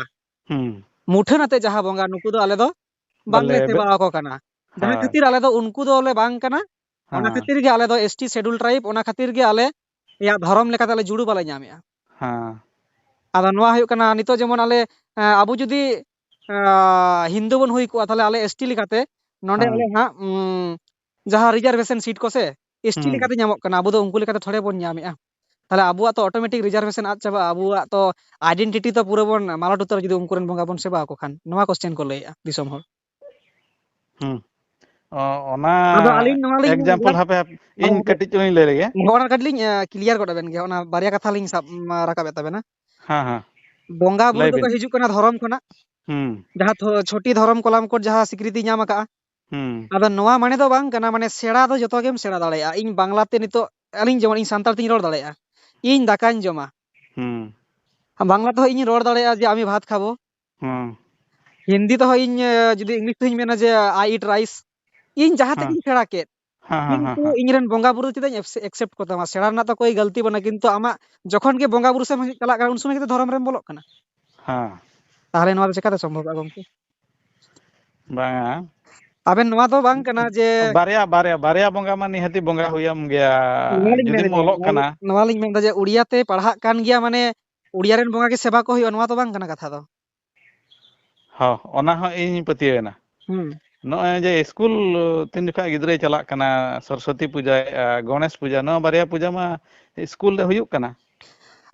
ᱦᱩᱸ᱾ ᱢᱩᱴᱷᱟᱹᱱ ᱟᱛᱮ ᱡᱟᱦᱟᱸ ᱵᱚᱸᱜᱟ, ᱱᱩᱠᱩ ᱫᱚ ᱟᱞᱮ ᱫᱚ ᱵᱟᱝᱞᱮ ᱵᱟᱞᱮ ᱵᱮ-, ᱥᱮᱵᱟ ᱟᱠᱚ ᱠᱟᱱᱟ᱾ ᱡᱟᱦᱟᱸ ᱦᱳᱭ᱾ ᱠᱷᱟᱹᱛᱤᱨ ᱟᱞᱮ ᱫᱚ ᱩᱱᱠᱩ ᱫᱚᱞᱮ ᱵᱟᱝ ᱠᱟᱱᱟ, ᱚᱱᱟ ᱦᱮᱸ᱾ ᱠᱷᱟᱹᱛᱤᱨ ᱜᱮ ᱟᱞᱮ ᱫᱚ S T schedule tribe, ᱚᱱᱟ ᱠᱷᱟᱹᱛᱤᱨ ᱜᱮ ᱟᱞᱮᱭᱟᱜ ᱫᱷᱚᱨᱚᱢ ᱞᱮᱠᱟᱛᱮ ᱟᱞᱮ ᱡᱩᱲᱩ ᱵᱟᱞᱮ ᱧᱟᱢᱮᱜᱼᱟ᱾ ᱦᱮᱸ᱾ ᱟᱫᱚ ᱱᱚᱣᱟ ᱦᱩᱭᱩᱜ ᱠᱟᱱᱟ, ᱱᱤᱛᱚᱜ ᱡᱮᱢᱚᱱ ᱟᱞᱮ, ᱮᱸ, ᱟᱵᱚ ᱡᱩᱫᱤ, ᱮᱸ, ᱦᱤᱱᱫᱩ ᱵᱚᱱ ᱦᱩᱭ ᱠᱚᱜᱼᱟ, ᱛᱟᱦᱞᱮ ᱟᱞᱮ S T ᱞᱮᱠᱟᱛᱮ ᱱᱚᱰᱮ ᱦᱮᱸ᱾ ᱟᱞᱮ ᱦᱟᱸᱜ, ᱩᱸ, ᱡᱟᱦᱟᱸ reservation seat ᱠᱚ ᱥᱮ, S T ᱦᱩᱸ᱾ ᱞᱮᱠᱟᱛᱮ ᱧᱟᱢᱚᱜ ᱠᱟᱱᱟ, ᱟᱵᱚ ᱫᱚ ᱩᱱᱠᱩ ᱞᱮᱠᱟᱛᱮ ᱛᱷᱚᱲᱮ ᱵᱚᱱ ᱧᱟᱢᱮᱜᱼᱟ᱾ ᱛᱟᱦᱞᱮ ᱟᱵᱚᱣᱟᱜ ᱛᱚ automatic reservation ᱟᱫ ᱪᱟᱵᱟᱜᱼᱟ, ᱟᱵᱚᱣᱟᱜ ᱛᱚ identity ᱛᱚ ᱯᱩᱨᱟᱹ ᱵᱚᱱ ᱢᱟᱞᱚᱴ ᱩᱛᱟᱹᱨᱟ ᱡᱩᱫᱤ ᱩᱱᱠᱩ ᱨᱮᱱ ᱵᱚᱸᱜᱟ ᱵᱚᱱ ᱥᱮᱵᱟ ᱟᱠᱚ ᱠᱷᱟᱱ, ᱱᱚᱣᱟ question ᱠᱚ ᱞᱟᱹᱭᱮᱜᱼᱟ ᱫᱤᱥᱚᱢ ᱦᱚᱲ᱾ ᱦᱩᱸ᱾ ᱚ, ᱚᱱᱟ ᱟᱫᱚ ᱟᱹᱞᱤᱧ ᱱᱚᱣᱟ ᱞᱤᱧ example ᱦᱟᱯᱮ, ᱦᱟᱯᱮ, ᱤᱧ ᱦᱮᱸ, ᱠᱟᱹᱴᱤᱡ ᱪᱩᱞᱩᱝ ᱤᱧ ᱞᱟᱹᱭ ᱞᱮᱜᱮ᱾ ᱱᱚᱣᱟ ᱠᱟᱹᱴᱤᱡ ᱞᱤᱧ, ᱮ, clear ᱜᱚᱫ ᱟᱵᱮᱱ ᱜᱮ, ᱚᱱᱟ ᱵᱟᱨᱭᱟ ᱠᱟᱛᱷᱟ ᱞᱤᱧ ᱥᱟᱵ, ᱢᱟ, ᱨᱟᱠᱟᱵᱮᱫ ᱛᱟᱵᱮᱱᱟ᱾ ᱦᱮᱸ, ᱦᱮᱸ᱾ ᱵᱚᱸᱜᱟ ᱵᱩᱨᱩ ᱞᱟᱹᱭ ᱫᱚᱠᱚ ᱵᱤᱱ᱾ ᱦᱤᱡᱩᱜ ᱠᱟᱱᱟ ᱫᱷᱚᱨᱚᱢ ᱠᱷᱚᱱᱟᱜ, ᱦᱩᱸ᱾ ᱡᱟᱦᱟᱸ ᱛᱷᱚ-, ᱪᱷᱚᱴᱤ ᱫᱷᱚᱨᱚᱢ ᱠᱚᱞᱟᱢ ᱠᱳᱰ ᱡᱟᱦᱟᱸ ᱥᱤᱠᱨᱤᱛᱤ ᱧᱟᱢ ᱟᱠᱟᱜᱼᱟ᱾ ᱦᱩᱸ᱾ ᱟᱫᱚ ᱱᱚᱣᱟ ᱢᱟᱱᱮ ᱫᱚ ᱵᱟᱝ ᱠᱟᱱᱟ, ᱢᱟᱱᱮ ᱥᱮᱬᱟ ᱫᱚ ᱡᱚᱛᱚ ᱜᱮᱢ ᱥᱮᱬᱟ ᱫᱟᱲᱮᱭᱟᱜᱼᱟ᱾ ᱤᱧ ᱵᱟᱝᱞᱟ ᱛᱮ ᱱᱤᱛᱚᱜ, ᱟᱹᱞᱤᱧ ᱡᱮᱢᱚᱱ ᱤᱧ ᱥᱟᱱᱛᱟᱲ ᱛᱤᱧ ᱨᱚᱲ ᱫᱟᱲᱮᱭᱟᱜᱼᱟ, ᱤᱧ ᱫᱟᱠᱟᱧ ᱡᱚᱢᱟ᱾ ᱦᱩᱸ᱾ ᱵᱟᱝᱞᱟ ᱛᱮᱦᱚᱸ ᱤᱧ ᱨᱚᱲ ᱫᱟᱲᱮᱭᱟᱜᱼᱟ ᱡᱮ "ᱟᱢᱤ ᱵᱷᱟᱛ ᱠᱷᱟᱵᱚ"᱾ ᱦᱩᱸ᱾ ᱦᱤᱱᱫᱤ ᱛᱮᱦᱚᱸ ᱤᱧ, ᱮ, ᱡᱩᱫᱤ ᱤᱝᱞᱤᱥ ᱛᱮᱦᱚᱸᱧ ᱢᱮᱱᱟ ᱡᱮ "I eat rice", ᱤᱧ ᱡᱟᱦᱟᱸ ᱦᱮᱸ᱾ ᱛᱮᱜᱤᱧ ᱥᱮᱬᱟ ᱠᱮᱫ, ᱦᱮᱸ, ᱦᱮᱸ, ᱦᱮᱸ, ᱠᱤᱱᱛᱩ ᱦᱮᱸ᱾ ᱤᱧ ᱨᱮᱱ ᱵᱚᱸᱜᱟ ᱵᱩᱨᱩ ᱪᱮᱫᱟᱜ ᱤᱧ ᱮᱯᱥᱮ-, accept ᱠᱚ ᱛᱟᱢᱟ? ᱥᱮᱬᱟ ᱨᱮᱱᱟᱜ ᱛᱚ ᱠᱳᱭ ᱜᱟᱹᱞᱛᱤ ᱵᱟᱹᱱᱩᱜᱼᱟ, ᱠᱤᱱᱛᱩ ᱟᱢᱟᱜ ᱡᱚᱠᱷᱚᱱ ᱜᱮ ᱵᱚᱸᱜᱟ ᱵᱩᱨᱩ ᱥᱮᱫ ᱮᱢ ᱪᱟᱞᱟᱜ ᱠᱟᱱᱟ, ᱩᱱ ᱥᱚᱢᱚᱭ ᱜᱮ ᱛᱚ ᱫᱷᱚᱨᱚᱢ ᱨᱮᱢ ᱵᱚᱞᱚᱜ ᱠᱟᱱᱟ᱾ ᱦᱮᱸ᱾ ᱛᱟᱦᱚᱞᱮ ᱱᱚᱣᱟ ᱫᱚ ᱪᱮᱠᱟᱛᱮ ᱥᱚᱢᱵᱷᱚᱵᱚᱜᱼᱟ, ᱜᱚᱢᱠᱮ? ᱵᱟᱝᱟ᱾ ᱟᱵᱮᱱ ᱱᱚᱣᱟ ᱫᱚ ᱵᱟᱝ ᱠᱟᱱᱟ ᱡᱮ ᱵᱟᱨᱭᱟ, ᱵᱟᱨᱭᱟ, ᱵᱟᱨᱭᱟ ᱵᱚᱸᱜᱟ ᱢᱟ ᱱᱤᱦᱟᱹᱛᱤ ᱵᱚᱸᱜᱟ ᱦᱩᱭᱟᱢ ᱜᱮᱭᱟ, ᱱᱚᱣᱟ ᱞᱤᱧ ᱡᱩᱫᱤᱢ ᱢᱮᱱᱮᱫᱼᱟ, ᱚᱞᱚᱜ ᱱᱚᱣᱟ ᱠᱟᱱᱟ᱾ ᱞᱤᱧ, ᱱᱚᱣᱟ ᱞᱤᱧ ᱢᱮᱱᱫᱟ ᱡᱮ ᱩᱲᱤᱭᱟ ᱛᱮ ᱯᱟᱲᱦᱟᱜ ᱠᱟᱱ ᱜᱮᱭᱟ, ᱢᱟᱱᱮ ᱩᱲᱤᱭᱟ ᱨᱮᱱ ᱵᱚᱸᱜᱟ ᱜᱮ ᱥᱮᱵᱟ ᱠᱚ ᱦᱩᱭᱩᱜᱼᱟ, ᱱᱚᱣᱟ ᱫᱚ ᱵᱟᱝ ᱠᱟᱱᱟ ᱠᱟᱛᱷᱟ ᱫᱚ᱾ ᱦᱚᱸ, ᱚᱱᱟ ᱦᱚᱸ ᱤᱧ ᱯᱟᱹᱛᱭᱟᱹᱣ ᱮᱱᱟ᱾ ᱦᱩᱸ᱾ ᱱᱚᱜᱼᱚᱭ ᱡᱮ ᱤᱥᱠᱩᱞ ᱛᱤᱱ ᱡᱚᱠᱷᱟᱡ ᱜᱤᱫᱽᱨᱟᱹᱭ ᱪᱟᱞᱟᱜ ᱠᱟᱱᱟ, ᱥᱚᱨᱚᱥᱚᱛᱤ ᱯᱩᱡᱟᱹᱭᱮᱫᱼᱟ, ᱜᱚᱬᱮᱥ ᱯᱩᱡᱟᱹ, ᱱᱚᱣᱟ ᱵᱟᱨᱭᱟ ᱯᱩᱡᱟᱹ ᱢᱟ ᱤᱥᱠᱩᱞ ᱨᱮ ᱦᱩᱭᱩᱜ ᱠᱟᱱᱟ᱾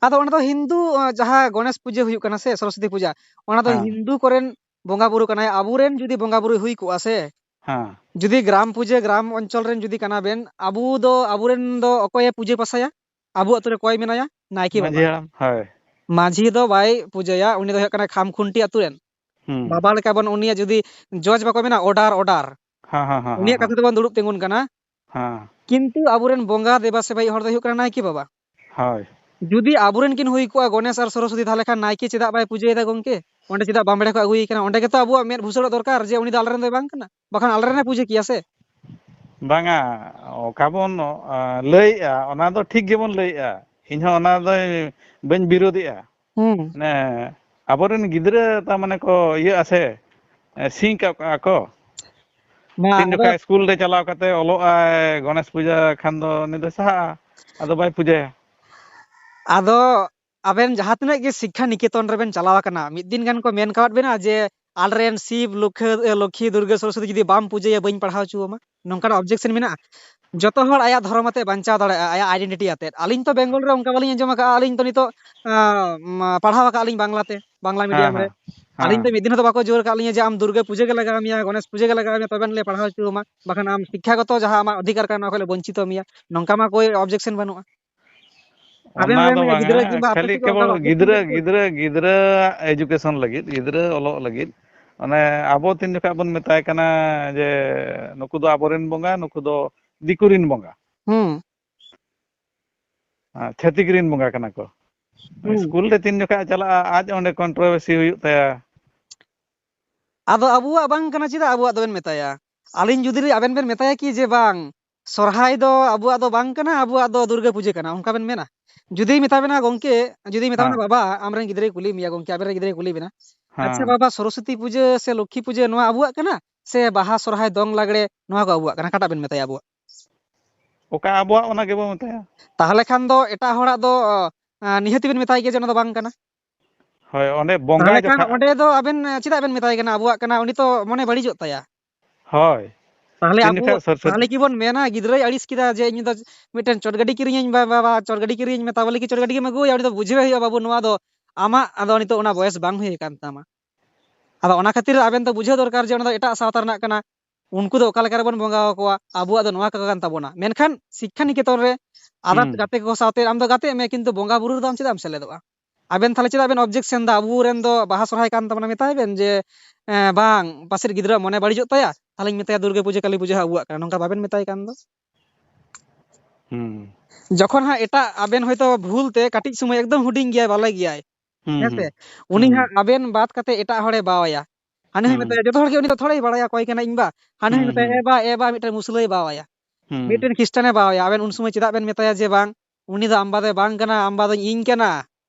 ᱟᱫᱚ ᱚᱱᱟ ᱫᱚ ᱦᱤᱱᱫᱩ, ᱟᱸ, ᱡᱟᱦᱟᱸ ᱜᱚᱬᱮᱥ ᱯᱩᱡᱟᱹ ᱦᱩᱭᱩᱜ ᱠᱟᱱᱟ ᱥᱮ ᱥᱚᱨᱚᱥᱚᱛᱤ ᱯᱩᱡᱟᱹ, ᱚᱱᱟ ᱫᱚ ᱦᱮᱸ᱾ ᱦᱤᱱᱫᱩ ᱠᱚᱨᱮᱱ ᱵᱚᱸᱜᱟ ᱵᱩᱨᱩ ᱠᱟᱱᱟᱭ᱾ ᱟᱵᱚᱨᱮᱱ ᱡᱩᱫᱤ ᱵᱚᱸᱜᱟ ᱵᱩᱨᱩ ᱦᱩᱭ ᱠᱚᱜᱼᱟ ᱥᱮ, ᱦᱮᱸ᱾ ᱡᱩᱫᱤ ᱜᱨᱟᱢ ᱯᱩᱡᱟᱹ, ᱜᱨᱟᱢ ᱚᱧᱪᱚᱞ ᱨᱮᱱ ᱡᱩᱫᱤ ᱠᱟᱱᱟ ᱵᱮᱱ, ᱟᱵᱚ ᱫᱚ, ᱟᱵᱚᱨᱮᱱ ᱫᱚ ᱚᱠᱚᱭᱮ ᱯᱩᱡᱟᱹ ᱯᱟᱥᱟᱭᱟ? ᱟᱵᱚ ᱟᱹᱛᱩ ᱨᱮ ᱚᱠᱚᱭ ᱢᱮᱱᱟᱭᱟ? ᱱᱟᱭᱠᱮ ᱢᱟᱹᱡᱷᱤ ᱵᱟᱵᱟ᱾ ᱦᱟᱲᱟᱢ, ᱦᱳᱭ᱾ ᱢᱟᱹᱡᱷᱤ ᱫᱚ ᱵᱟᱭ ᱯᱩᱡᱟᱹᱭᱟ, ᱩᱱᱤ ᱫᱚ ᱦᱩᱭᱩᱜ ᱠᱟᱱᱟ ᱠᱷᱟᱢ ᱠᱷᱩᱱᱴᱤ ᱟᱹᱛᱩ ᱨᱮᱱ᱾ ᱦᱩᱸ᱾ ᱵᱟᱵᱟ ᱞᱮᱠᱟ ᱵᱚᱱ ᱩᱱᱤᱭᱟᱜ ᱡᱩᱫᱤ ᱡᱚᱡᱽ ᱵᱟᱠᱚ ᱢᱮᱱᱟ, order, order᱾ ᱦᱮᱸ, ᱦᱮᱸ, ᱦᱮᱸ, ᱩᱱᱤᱭᱟᱜ ᱦᱮᱸ, ᱠᱟᱛᱷᱟ ᱛᱮᱵᱚᱱ ᱫᱩᱲᱩᱵ ᱛᱤᱸᱜᱩᱱ ᱠᱟᱱᱟ᱾ ᱦᱮᱸ᱾ ᱠᱤᱱᱛᱩ ᱟᱵᱚᱨᱮᱱ ᱵᱚᱸᱜᱟ ᱫᱮᱵᱟ ᱥᱮᱵᱟᱭᱤᱡ ᱦᱚᱲ ᱫᱚ ᱦᱩᱭᱩᱜ ᱠᱟᱱᱟ ᱱᱟᱭᱠᱮ ᱵᱟᱵᱟ᱾ ᱦᱳᱭ᱾ ᱡᱩᱫᱤ ᱟᱵᱚᱨᱮᱱ ᱠᱤᱱ ᱦᱩᱭ ᱠᱚᱜᱼᱟ ᱜᱚᱱᱮᱥ ᱟᱨ ᱥᱚᱨᱚᱥᱚᱛᱤ, ᱛᱟᱦᱚᱞᱮ ᱠᱷᱟᱱ ᱱᱟᱭᱠᱮ ᱪᱮᱫᱟᱜ ᱵᱟᱭ ᱯᱩᱡᱟᱹᱭᱮᱫᱟ ᱜᱚᱝᱠᱮ? ᱚᱸᱰᱮ ᱪᱮᱫᱟᱜ ᱵᱟᱢᱵᱲᱮ ᱠᱚ ᱟᱹᱜᱩᱭᱮ ᱠᱟᱱᱟ? ᱚᱸᱰᱮ ᱜᱮᱛᱚ ᱟᱵᱚᱣᱟᱜ ᱢᱮᱫ ᱵᱷᱩᱥᱟᱹᱲᱚᱜ ᱫᱚᱨᱠᱟᱨ ᱡᱮ ᱩᱱᱤ ᱫᱚ ᱟᱞᱮᱨᱮᱱ ᱫᱚᱭ ᱵᱟᱝ ᱠᱟᱱᱟ, ᱵᱟᱠᱷᱟᱱ ᱟᱞᱮᱨᱮᱱᱮ ᱯᱩᱡᱟᱹ ᱠᱮᱭᱟ ᱥᱮ᱾ ᱵᱟᱝᱟ, ᱚᱠᱟ ᱵᱚᱱ, ᱟ, ᱞᱟᱹᱭᱮᱜᱼᱟ, ᱚᱱᱟ ᱫᱚ ᱴᱷᱤᱠ ᱜᱮᱵᱚᱱ ᱞᱟᱹᱭᱮᱜᱼᱟ᱾ ᱤᱧᱦᱚᱸ ᱚᱱᱟ ᱫᱚ ᱵᱟᱹᱧ ᱵᱤᱨᱳᱫᱮᱜᱼᱟ᱾ ᱦᱩᱸ᱾ ᱢᱟᱱᱮ, ᱟᱵᱚᱨᱮᱱ ᱜᱤᱫᱽᱨᱟᱹ ᱛᱟ ᱢᱟᱱᱮ ᱠᱚ ᱤᱭᱟᱹᱜᱼᱟ ᱥᱮ, ᱮ, ᱥᱤᱧ ᱠᱟᱜ ᱠᱚᱣᱟ ᱠᱚ᱾ ᱢᱟ ᱛᱤᱱ ᱟᱫᱚ ᱡᱚᱠᱷᱟᱡ ᱥᱠᱩᱞ ᱨᱮ ᱪᱟᱞᱟᱣ ᱠᱟᱛᱮ ᱚᱞᱚᱜ ᱟᱭ, ᱜᱚᱱᱮᱥ ᱯᱩᱡᱟᱹ ᱠᱷᱟᱱ ᱫᱚ ᱩᱱᱤ ᱫᱚᱭ ᱥᱟᱦᱟᱜᱼᱟ, ᱟᱫᱚ ᱵᱟᱭ ᱯᱩᱡᱟᱹᱭᱟ᱾ ᱟᱫᱚ ᱟᱵᱮᱱ ᱡᱟᱦᱟᱸ ᱛᱤᱱᱟᱹᱜ ᱜᱮ ᱥᱤᱠᱠᱷᱟ ᱱᱤᱠᱮᱛᱚᱱ ᱨᱮᱵᱮᱱ ᱪᱟᱞᱟᱣ ᱟᱠᱟᱱᱟ, ᱢᱤᱫ ᱫᱤᱱ ᱜᱟᱱ ᱠᱚ ᱢᱮᱱ ᱠᱟᱣᱟᱫ ᱵᱮᱱᱟ ᱡᱮ, "ᱟᱞᱮᱨᱮᱱ ᱥᱤᱵ, ᱞᱩᱠᱷᱟᱹ-, ᱮ, ᱞᱚᱠᱷᱤ, ᱫᱩᱨᱜᱟᱹ, ᱥᱚᱨᱚᱥᱚᱛᱤ ᱡᱩᱫᱤ ᱵᱟᱢ ᱯᱩᱡᱟᱹᱭᱟ, ᱵᱟᱹᱧ ᱯᱟᱲᱦᱟᱣ ᱦᱚᱪᱚ ᱟᱢᱟ"? ᱱᱚᱝᱠᱟᱱᱟᱜ objection ᱢᱮᱱᱟᱜᱼᱟ? ᱡᱚᱛᱚ ᱦᱚᱲ ᱟᱭᱟᱜ ᱫᱷᱚᱨᱚᱢ ᱟᱛᱮ ᱵᱟᱧᱪᱟᱣ ᱫᱟᱲᱮᱭᱟᱜᱼᱟ, ᱟᱭᱟᱜ identity ᱟᱛᱮ᱾ ᱟᱹᱞᱤᱧ ᱛᱚ ᱵᱮᱝᱜᱚᱞ ᱨᱮ ᱚᱱᱠᱟ ᱵᱟᱹᱞᱤᱧ ᱟᱸᱡᱚᱢ ᱟᱠᱟᱫᱼᱟ, ᱟᱹᱞᱤᱧ ᱛᱚ ᱱᱤᱛᱚᱜ, ᱟᱸ, ᱢᱟ, ᱯᱟᱲᱦᱟᱣ ᱟᱠᱟᱫ ᱞᱤᱧ ᱵᱟᱝᱞᱟ ᱛᱮ, ᱵᱟᱝᱞᱟ ᱦᱮᱸ, medium ᱨᱮ᱾ ᱦᱮᱸ, ᱟᱹᱞᱤᱧ ᱦᱮᱸ᱾ ᱫᱚ ᱢᱤᱫ ᱫᱤᱱ ᱦᱚᱸ ᱫᱚ ᱵᱟᱠᱚ ᱡᱳᱨ ᱟᱠᱟᱫ ᱞᱤᱧᱟ ᱡᱮ, "ᱟᱢ ᱫᱩᱨᱜᱟᱹ ᱯᱩᱡᱟᱹ ᱜᱮ ᱞᱟᱜᱟᱣ ᱢᱮᱭᱟ, ᱜᱚᱱᱮᱥ ᱯᱩᱡᱟᱹ ᱜᱮ ᱞᱟᱜᱟᱣ ᱢᱮᱭᱟ, ᱛᱚᱵᱮ ᱞᱮ ᱯᱟᱲᱦᱟᱣ ᱦᱚᱪᱚ ᱟᱢᱟ, ᱵᱟᱠᱷᱟᱱ ᱟᱢ ᱥᱤᱠᱠᱷᱟᱜᱚᱛᱚ ᱡᱟᱦᱟᱸ ᱟᱢᱟᱜ ᱚᱫᱷᱤᱠᱟᱨ ᱠᱟᱱᱟ, ᱚᱱᱟ ᱠᱷᱚᱱ ᱞᱮ ᱵᱚᱧᱪᱤᱛᱚ ᱢᱮᱭᱟ", ᱱᱚᱝᱠᱟ ᱢᱟ ᱠᱳᱭ objection ᱵᱟᱹᱱᱩᱜᱼᱟ᱾ ᱟᱵᱮᱱ ᱚᱱᱟ ᱨᱮᱱ ᱫᱚ ᱵᱟᱝᱟ, ᱜᱤᱫᱽᱨᱟᱹ ᱠᱤᱝᱵᱟ ᱟᱯᱮ ᱠᱷᱟᱹᱞᱤ ᱥᱮᱫ ᱠᱮᱵᱚᱞ ᱚᱱᱠᱟ ᱵᱷᱟᱵᱛᱮ ᱜᱤᱫᱽᱨᱟᱹ, ᱠᱷᱮᱞᱳᱰ ᱠᱚ? ᱜᱤᱫᱽᱨᱟᱹ, ᱜᱤᱫᱽᱨᱟᱹ ᱮᱡᱩᱠᱮᱥᱚᱱ ᱞᱟᱹᱜᱤᱫ, ᱜᱤᱫᱽᱨᱟᱹ ᱚᱞᱚᱜ ᱞᱟᱹᱜᱤᱫ᱾ ᱚᱱᱮ ᱟᱵᱚ ᱛᱤᱱ ᱡᱚᱠᱷᱟᱡ ᱵᱚᱱ ᱢᱮᱛᱟᱭ ᱠᱟᱱᱟ ᱡᱮ ᱱᱩᱠᱩ ᱫᱚ ᱟᱵᱚᱨᱮᱱ ᱵᱚᱸᱜᱟ, ᱱᱩᱠᱩ ᱫᱚ ᱫᱤᱠᱩ ᱨᱮᱱ ᱵᱚᱸᱜᱟ, ᱦᱩᱸ᱾ ᱟᱨ ᱪᱷᱟᱹᱛᱤᱠ ᱨᱮᱱ ᱵᱚᱸᱜᱟ ᱠᱟᱱᱟ ᱠᱚ᱾ ᱦᱩᱸ᱾ ᱥᱠᱩᱞ ᱨᱮ ᱛᱤᱱ ᱡᱚᱠᱷᱟᱡ ᱪᱟᱞᱟᱜᱼᱟ, ᱟᱡ ᱚᱸᱰᱮ ᱠᱚᱱᱴᱨᱳᱵᱷᱟᱨᱥᱤ ᱦᱩᱭᱩᱜ ᱛᱟᱭᱟ᱾ ᱟᱫᱚ ᱟᱵᱚᱣᱟᱜ ᱵᱟᱝ ᱠᱟᱱᱟ, ᱪᱮᱫᱟᱜ ᱟᱵᱚᱣᱟᱜ ᱫᱚᱵᱮᱱ ᱢᱮᱛᱟᱭᱟ? ᱟᱹᱞᱤᱧ ᱡᱩᱫᱤ ᱞᱤᱧ, ᱟᱵᱮᱱ ᱵᱮᱱ ᱢᱮᱛᱟᱭᱟ ᱠᱤ ᱡᱮ, "ᱵᱟᱝ, ᱥᱚᱨᱦᱟᱭ ᱫᱚ ᱟᱵᱚᱣᱟᱜ ᱫᱚ ᱵᱟᱝ ᱠᱟᱱᱟ, ᱟᱵᱚᱣᱟᱜ ᱫᱚ ᱫᱩᱨᱜᱟᱹ ᱯᱩᱡᱟᱹ ᱠᱟᱱᱟ", ᱚᱱᱠᱟ ᱵᱮᱱ ᱢᱮᱱᱟ? ᱡᱩᱫᱤ ᱢᱮᱛᱟ ᱵᱮᱱᱟ, ᱜᱚᱝᱠᱮ, ᱡᱩᱫᱤ ᱢᱮᱛᱟ ᱵᱮᱱᱟ, ᱦᱮᱸ᱾ "ᱵᱟᱵᱟ, ᱟᱢᱨᱮᱱ ᱜᱤᱫᱽᱨᱟᱹᱭ ᱠᱩᱞᱤ ᱢᱮᱭᱟ, ᱜᱚᱝᱠᱮ, ᱟᱵᱮᱱ ᱨᱮᱱ ᱜᱤᱫᱽᱨᱟᱹᱭ ᱠᱩᱞᱤ ᱵᱮᱱᱟ, ᱟᱪᱪᱷᱟ ᱦᱮᱸ᱾ ᱵᱟᱵᱟ, ᱥᱚᱨᱚᱥᱚᱛᱤ ᱯᱩᱡᱟᱹ ᱥᱮ ᱞᱚᱠᱠᱷᱤ ᱯᱩᱡᱟᱹ ᱱᱚᱣᱟ ᱟᱵᱚᱣᱟᱜ ᱠᱟᱱᱟ ᱥᱮ ᱵᱟᱦᱟ, ᱥᱚᱨᱦᱟᱭ, ᱫᱚᱝ, ᱞᱟᱜᱽᱲᱮ ᱱᱚᱣᱟ ᱠᱚ ᱟᱵᱚᱣᱟᱜ ᱠᱟᱱᱟ?" ᱚᱠᱟᱴᱟᱜ ᱵᱮᱱ ᱢᱮᱛᱟᱭᱟ ᱟᱵᱚᱣᱟᱜ? ᱚᱠᱟ ᱟᱵᱚᱣᱟᱜ, ᱚᱱᱟ ᱜᱮᱵᱚ ᱢᱮᱛᱟᱭᱟ᱾ ᱛᱟᱦᱚᱞᱮ ᱠᱷᱟᱱ ᱫᱚ ᱮᱴᱟᱜ ᱦᱚᱲᱟᱜ ᱫᱚ, ᱟ, ᱱᱤᱦᱟᱹᱛᱤ ᱵᱮᱱ ᱢᱮᱛᱟᱭ ᱜᱮᱭᱟ ᱡᱮ ᱚᱱᱟ ᱫᱚ ᱵᱟᱝ ᱠᱟᱱᱟ᱾ ᱦᱳᱭ, ᱚᱸᱰᱮ ᱵᱚᱸᱜᱟ ᱛᱟᱦᱚᱞᱮ ᱠᱷᱟᱱ ᱡᱚᱠᱷᱟ- ᱚᱸᱰᱮ ᱫᱚ ᱟᱵᱮᱱ, ᱮ, ᱪᱮᱫᱟᱜ ᱵᱮᱱ ᱢᱮᱛᱟᱭ ᱠᱟᱱᱟ ᱟᱵᱚᱣᱟᱜ ᱠᱟᱱᱟ? ᱩᱱᱤ ᱛᱚ ᱢᱚᱱᱮ ᱵᱟᱹᱲᱤᱡᱚᱜ ᱛᱟᱭᱟ᱾ ᱦᱳᱭ᱾ ᱛᱟᱦᱚᱞᱮ ᱛᱤᱱ ᱟᱵᱚ, ᱡᱚᱠᱷᱟᱡ ᱥᱚᱨᱥᱚᱛᱤ ᱛᱟᱦᱚᱞᱮ ᱠᱤ ᱵᱚᱱ ᱢᱮᱱᱟ ᱜᱤᱫᱽᱨᱟᱹᱭ ᱟᱹᱲᱤᱥ ᱠᱮᱫᱟ ᱡᱮ ᱤᱧ ᱫᱚ ᱢᱤᱫᱴᱮᱱ ᱪᱚᱴᱜᱟᱹᱰᱤ ᱠᱤᱨᱤᱧᱟᱹᱧ ᱵᱟ-, ᱵᱟᱵᱟ, ᱪᱚᱴᱜᱟᱹᱰᱤ ᱠᱤᱨᱤᱧᱟᱹᱧ ᱢᱮ, ᱛᱟᱵᱚᱞᱮ ᱠᱤ ᱪᱚᱴᱜᱟᱹᱰᱤ ᱜᱮᱢ ᱟᱹᱜᱩᱣᱟᱭᱟ? ᱩᱱᱤ ᱫᱚ ᱵᱩᱡᱷᱟᱹᱣ ᱦᱩᱭᱩᱜᱼᱟ, "ᱵᱟᱹᱵᱩ, ᱱᱚᱣᱟ ᱫᱚ ᱟᱢᱟᱜ, ᱟᱫᱚ ᱱᱤᱛᱚᱜ ᱚᱱᱟ ᱵᱚᱭᱮᱥ ᱵᱟᱝ ᱦᱩᱭ ᱟᱠᱟᱱ ᱛᱟᱢᱟ᱾" ᱟᱫᱚ ᱚᱱᱟ ᱠᱷᱟᱹᱛᱤᱨ ᱟᱵᱮᱱ ᱫᱚ ᱵᱩᱡᱷᱟᱹᱣ ᱫᱚᱨᱠᱟᱨ ᱡᱮ ᱚᱱᱟ ᱫᱚ ᱮᱴᱟᱜ ᱥᱟᱶᱛᱟ ᱨᱮᱱᱟᱜ ᱠᱟᱱᱟ, ᱩᱱᱠᱩ ᱫᱚ ᱚᱠᱟ ᱞᱮᱠᱟ ᱨᱮᱵᱚᱱ ᱵᱚᱸᱜᱟ ᱟᱠᱚᱣᱟ, ᱟᱵᱚᱣᱟᱜ ᱫᱚ ᱱᱚᱣᱟ ᱠᱚ ᱠᱟᱱ ᱛᱟᱵᱚᱱᱟ᱾ ᱢᱮᱱᱠᱷᱟᱱ ᱥᱤᱠᱠᱷᱟ ᱱᱤᱠᱮᱛᱚᱱ ᱨᱮ ᱟᱫᱟᱨᱥ ᱦᱩᱸ᱾ ᱜᱟᱛᱮ ᱠᱚ ᱥᱟᱶᱛᱮ ᱟᱢ ᱫᱚ ᱜᱟᱛᱮᱜ ᱢᱮ, ᱠᱤᱱᱛᱩ ᱵᱚᱸᱜᱟ ᱵᱩᱨᱩ ᱨᱮᱫᱚ ᱟᱢ ᱪᱮᱫᱟᱜ ᱮᱢ ᱥᱮᱞᱮᱫᱚᱜᱼᱟ? ᱟᱵᱮᱱ ᱛᱟᱦᱚᱞᱮ ᱪᱮᱫᱟᱜ ᱵᱮᱱ ᱚᱵᱡᱮᱠᱥᱮᱱ ᱫᱟ? ᱟᱵᱚ ᱨᱮᱱ ᱫᱚ ᱵᱟᱦᱟ ᱥᱚᱨᱦᱟᱭ ᱠᱟᱱ ᱛᱟᱵᱚᱱᱟ, ᱢᱮᱛᱟᱭ ᱵᱮᱱ ᱡᱮ, ᱮᱸ, ᱵᱟᱝ, ᱯᱟᱥᱮᱡ ᱜᱤᱫᱽᱨᱟᱹᱣᱟᱜ ᱢᱚᱱᱮ ᱵᱟᱹᱲᱤᱡᱚᱜ ᱛᱟᱭᱟ, ᱛᱟᱦᱚᱞᱮᱧ ᱢᱮᱛᱟᱭᱟ ᱫᱩᱨᱜᱟᱹ ᱯᱩᱡᱟᱹ, ᱠᱟᱹᱞᱤ ᱯᱩᱡᱟᱹ ᱦᱚᱸ ᱟᱵᱚᱣᱟᱜ ᱠᱟᱱᱟ, ᱱᱚᱝᱠᱟ ᱵᱟᱵᱮᱱ ᱢᱮᱛᱟᱭ ᱠᱟᱱ ᱫᱚ᱾ ᱦᱩᱸ᱾ ᱡᱚᱠᱷᱚᱱ ᱦᱟᱸᱜ ᱮᱴᱟᱜ ᱟᱵᱮᱱ ᱦᱚᱭᱛᱳ ᱵᱷᱩᱞ ᱛᱮ ᱠᱟᱹᱴᱤᱡ ᱥᱚᱢᱚᱭ ᱮᱠᱫᱚᱢ ᱦᱩᱰᱤᱧ ᱜᱮᱭᱟᱭ, ᱵᱟᱞᱮ ᱜᱮᱭᱟᱭ, ᱦᱩᱸ, ᱦᱮᱸ ᱥᱮ? ᱦᱩᱸ, ᱩᱱᱤ ᱦᱩᱸ, ᱦᱟᱸᱜ ᱟᱵᱮᱱ ᱵᱟᱫ ᱠᱟᱛᱮ ᱮᱴᱟᱜ ᱦᱚᱲᱮ ᱵᱟᱣᱟᱭᱟ᱾ ᱦᱟᱹᱱᱤ ᱦᱚᱸᱭ ᱦᱩᱸ, ᱢᱮᱛᱟᱭᱟ, ᱡᱚᱛᱚ ᱦᱚᱲ ᱜᱮ ᱩᱱᱤ ᱫᱚ ᱛᱷᱚᱲᱮᱭ ᱵᱟᱲᱟᱭᱟ ᱚᱠᱚᱭ ᱠᱟᱱᱟᱭ ᱤᱧ ᱵᱟ᱾ ᱦᱟᱹᱱᱤ ᱦᱚᱸᱭ ᱦᱩᱸ, ᱢᱮᱛᱟᱭᱟ, ᱦᱩᱸ, "ᱮ ᱵᱟ, ᱮ ᱵᱟ, ᱢᱤᱫᱴᱮᱱ ᱢᱩᱥᱞᱟᱹᱭ ᱵᱟᱣᱟᱭᱟ, ᱦᱩᱸ, ᱢᱤᱫᱴᱮᱱ ᱠᱷᱨᱤᱥᱴᱟᱱᱮ ᱵᱟᱣᱟᱭᱟ", ᱟᱵᱮᱱ ᱩᱱ ᱥᱚᱢᱚᱭ ᱪᱮᱫᱟᱜ ᱵᱮᱱ ᱢᱮᱛᱟᱭᱟ ᱡᱮ, "ᱵᱟᱝ, ᱩᱱᱤ ᱫᱚ ᱟᱢᱵᱟ ᱫᱚᱭ ᱵᱟᱝ ᱠᱟᱱᱟ, ᱟᱢᱵᱟ ᱫᱚᱧ ᱤᱧ ᱠᱟᱱᱟ"?